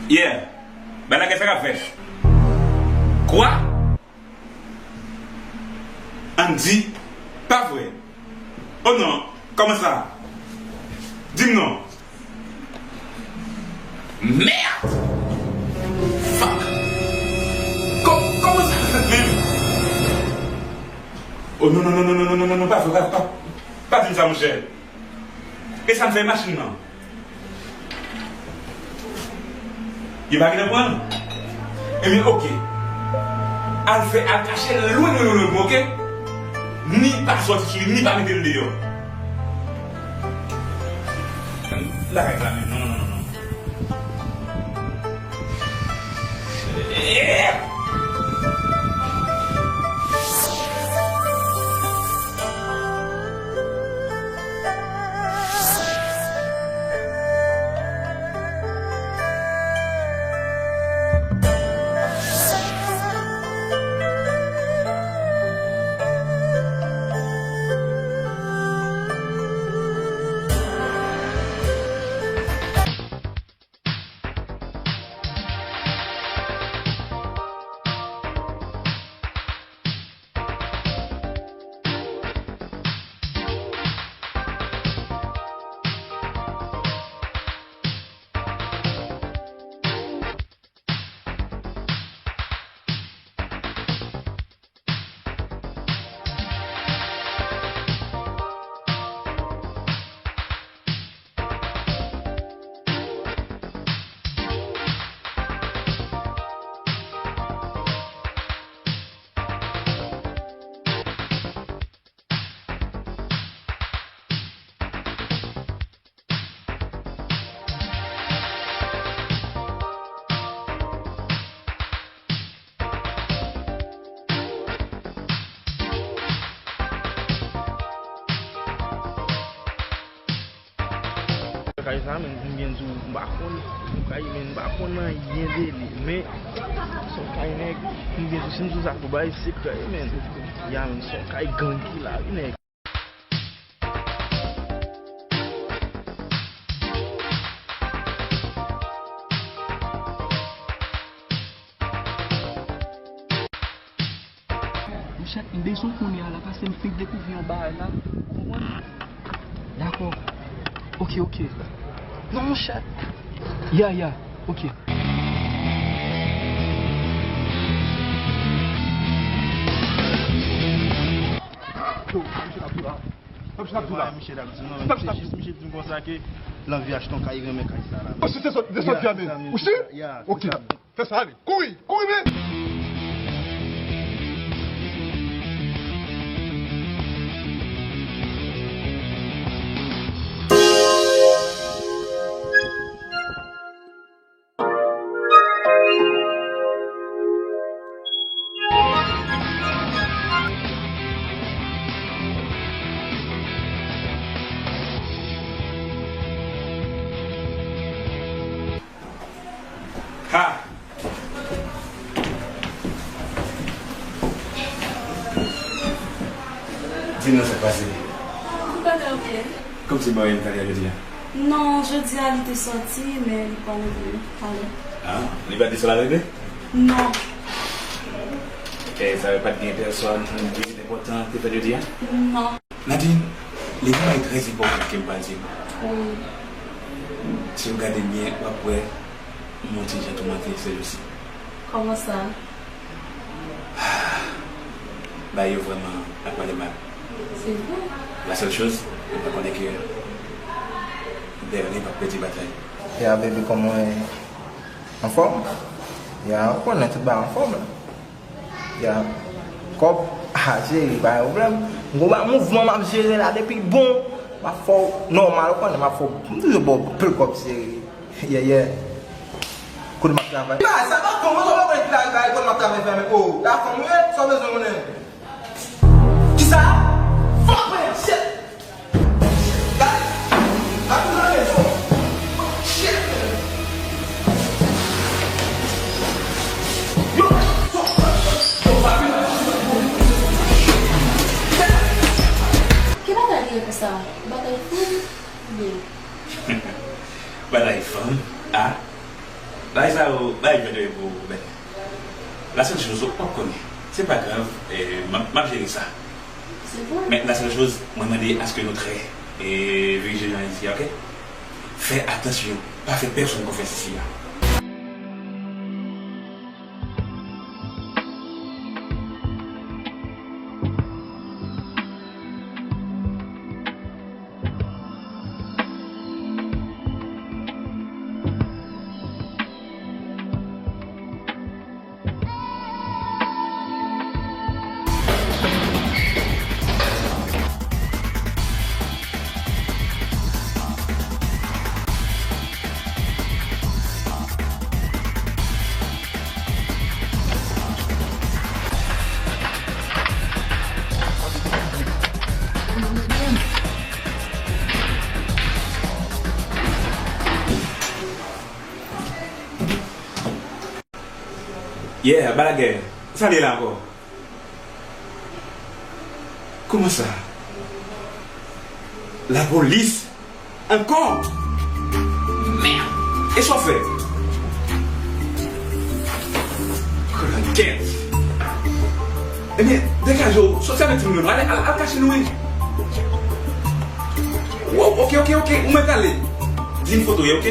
Yeah. Bagay sa k ap fèt. Kwa? Andy? Pa vre. Oh non. Kòman sa? Di m non. Merde! Fuck! Kò-, kòman sa fèt menm? Oh non, non, non, pa vre, pa, pa, pa di m sa, monchè. E sa m fè machin nan? Yo pa gentan pran l? Ebyen, oke. Al fè, al kache l lwen, lwen, lwen, lwen, oke? Ni pa sòti sou li, ni pa mete l deyò. Lakay sa menm, non, non, non, non, non. Kay sa, men, m byen di w, m pa konn, m kay, men, m pa konn anyen de li, men, s on kay nèg, m byen di w, si m di w sa, pou bay sekrè, men, ya, men, s on kay gang ki la, wi, nèg. Monchè, m bezwen konnen a la, paske m fenk dekouvri yon bagay la. Ou konprann? Dakò. Ok, ok. Non, monchè. Ya, ya. Ok. Yo, misye t ap tou la. Misye t ap tou la. Misye t ap di non, misye jis, misye di m konsa ke l anvi achte yon kay, renmen kay sa la. Ou si se sòt, se sòt di a menm. Ou si? Ok. Fè sa, ale. Kouri! Kouri vit! Ha! Di nou sa k pase. Tout bagay ok. Kòmsi bò yo m t ale a jodi a? Non, jodi a li te sòti, men li pa rive talè. Ah, li pa di sa l al rive? Non. E sa vle di pa t gen pèsòn, vizit enpòtan te fèt jodi a? Non. Nadine, li gen bagay trè enpòtan ke m pral di w. Wi. Si w gade byen, w ap wè m yon ti jan toumante sèjousi. Kòman sa? Bagay yo vrèman ap pale mal. Se vre? La sèl choz, mwen pa konnen ke Berlin p ap pèdi batay. Ya, baby, kòman w ye? Anfòm? Ya, ou konnen tout bagay anfòm la. Ya. Kòb, ah, cheri, pa gen pwoblèm. M gon ba mouvman m ap jere la depi bon. M ap fè w nòmal, ou konnen m ap fè w, m toujou ba w anpil kòb, cheri. Yeah, yeah. Kote m ap travay. Ba, sa pa fanm, ou pa konnen ki la, ba, kote m ap travay fèmen. Oh, la fanm, wi, sa w bezwen konnen. Kisa? Fuck, man, shit. Ki bagay li ye konsa? Batay fanm oubyen? Batay fanm? Ah? Bagay sa yo, bagay vre vre pou Bèlè. La sèl choz, ou p ap konnen. Se pa grav, eh, m ap, m ap jere sa. Se vre? Men la sèl choz, mwen mande aske nou trè, eh, vijilans isi a, ok? Fè atansyon, pa fè pèsonn konfyans isi a. Yeah, bagay. Sa li la ankò? Kòman sa? Lapolis? Ankò? Mèd! E sa w fè? Krankèt! Ebyen, degaje w, soti avèk timoun yo, ale, al, al kache nou, wi. Wow, ok, ok, ok, ou mèt ale. Di m foto ye, ok?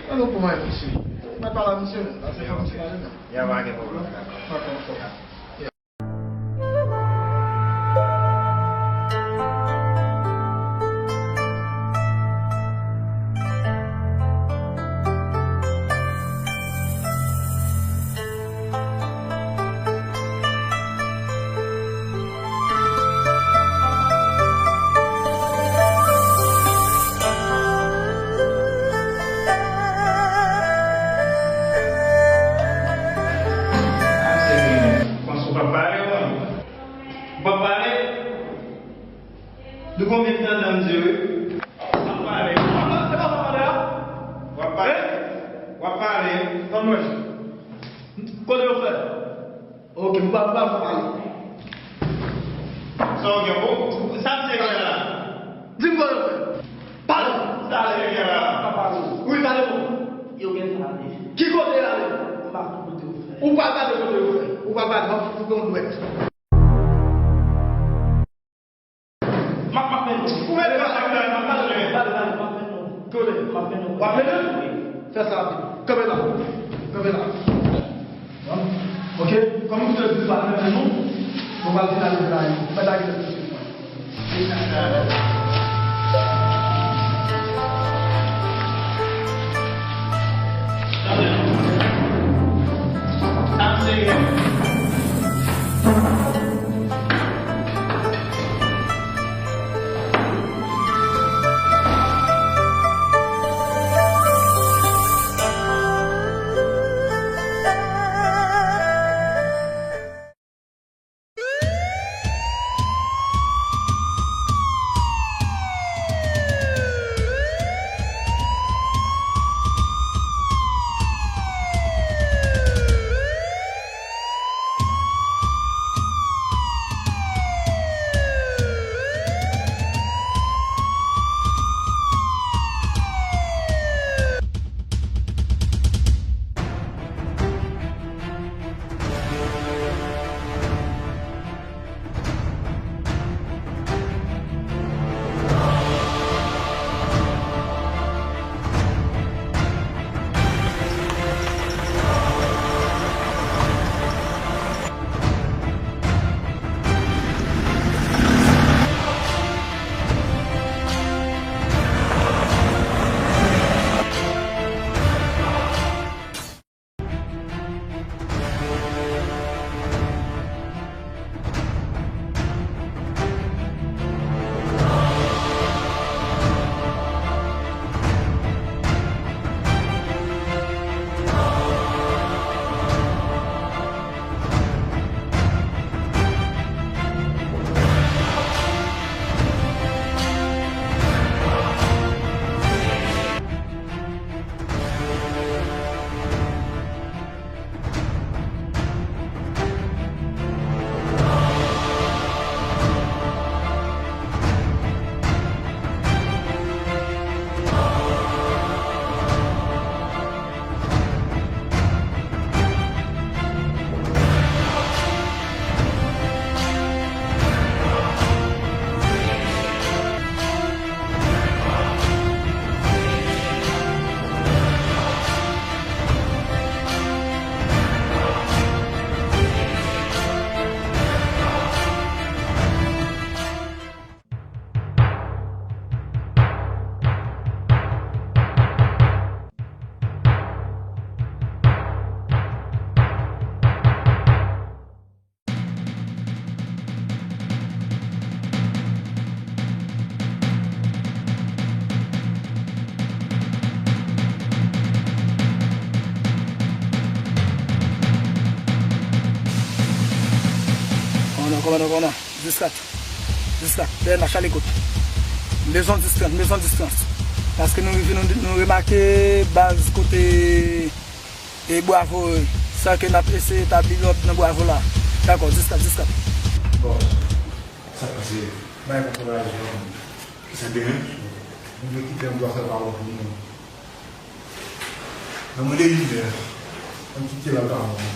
An nou pou mwen, mesye. Mwen pale a misye menm, paske fòk misye pale menm. Ya, pa gen pwoblèm. Pa gen pwoblèm. Ou p ap pale, ou menm? Ou p ap pale? Nou konbyen tan nan mdi wi? W ap pale. W ap pale. W ap pale. Tann mwen. Kote yo fè? Ok, m pa, m pa fè pale. Sa w gen pou? Sa m se gen la. Di m kote yo fè. Pale. Sa m se gen la. Pa pale. Wi, pale pou. Yo gen sa ale. Ki kote y ale? M pa konn kote yo fè. Ou pa pale kote yo fè. Ou pa pale, m ap fout ou yon dwèt. M ap, m ap mennen w. Ou mete w ap mennen w, m ap mennen w. Pale, pale, m ap mennen w. Kote? M ap mennen w. W ap mennen w? Wi. Fè sa rapid. Kanpe la. Kanpe la. Ok? Kòm m te di w al mennen nou, nou pral finalize la. Mwen ta kite tout de suite. Kòmandan, kòmandan, dis kat. Dis kat. P N H, a lekout. M bezwen dis trant, m bezwen dis trant. Paske nou rive, nou, nou remake baz kote e Bwavo, sa ke n ap eseye etabli lòd nan Bwavo la. Dakò, dis kat, dis kat. Bon, sa k pase? Bay konprann la, Jean. Sa demen? Nou vle kite yon dwa fè pawòl pou nou. Nan mwen de lidè, ann kite la pawòl.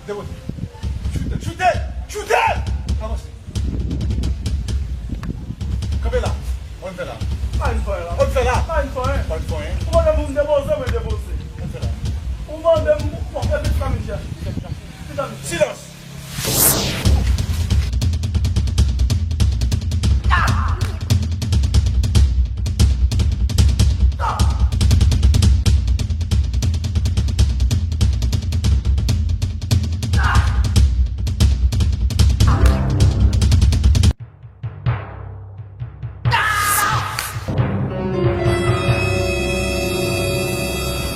Depoze. Choute, choute, choute! Avanse. Kanpe la. Ou konn fè la. Pa vin fè la. Ou konn fè la. Pa vin fè. Pa vin fè. Ou konnen pou m depoze, mwen depoze. Ou konn fè la. Ou mande m, bon, epi sa, Michel. Silans!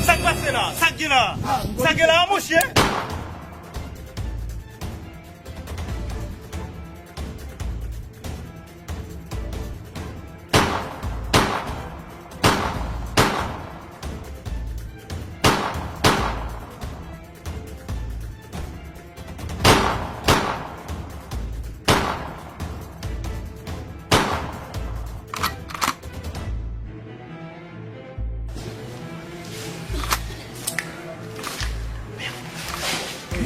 Sa k pase la? Sa k gen la? Sa k gen la, monchè?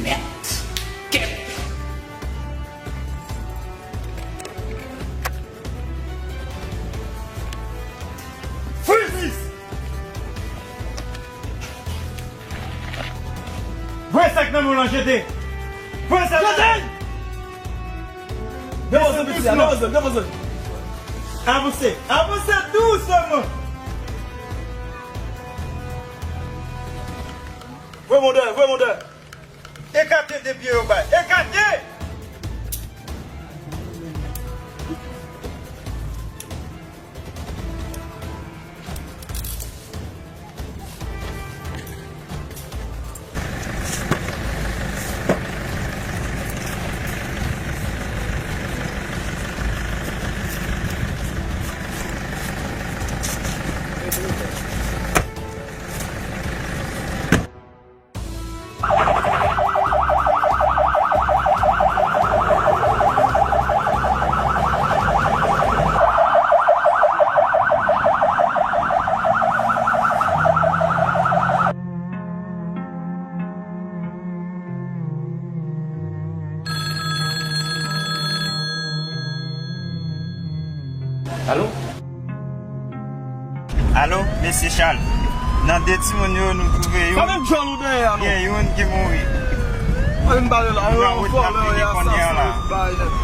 Mèt! Kèt! Freeze! Voye sa k nan men w lan, jete! Voye sa k nan men w! Depoze, piti a, depoze, depoze. Avanse, avanse dousman. Voye mwen dèyè, voye mwen dèyè. Ekate de pye yo bay. Ekate! Alo? Alo, mesye Charles. Nan de timoun yo, nou twouve youn. Sa menm djòl ou dèyè a, non? Gen youn ki mouri. Ann pale la, yon vòlè, yon asasinen, bay nèt.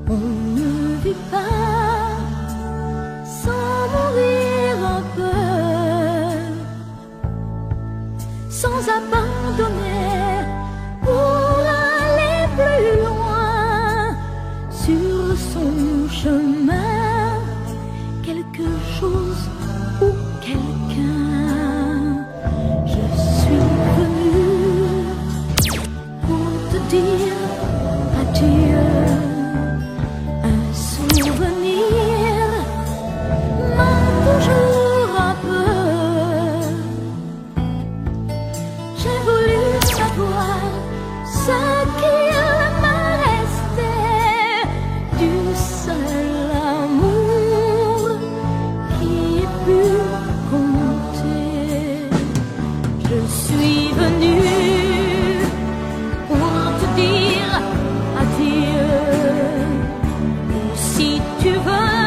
On ne vit pas sans mourir un peu, sans abandonner pour aller plus loin sur son chemin, quelque chose ou quelqu'un. Je suis venu pour te dire adieu. Un souvenir manque toujours un peu. J'ai voulu savoir ce qu'il me restait du seul amour qui ait pu compter. Je suis venu pour te dire adieu. Et si tu veux,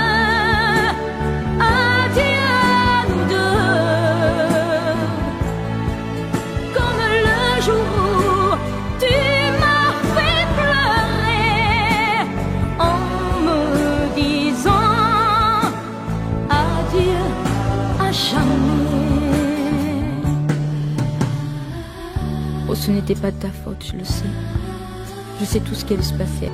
adieu à nous deux. Comme le jour où tu m'as fait pleurer en me disant adieu à jamais. Oh, ce n'était pas de ta faute, je le sais. Je sais tout ce qui a dû se passer.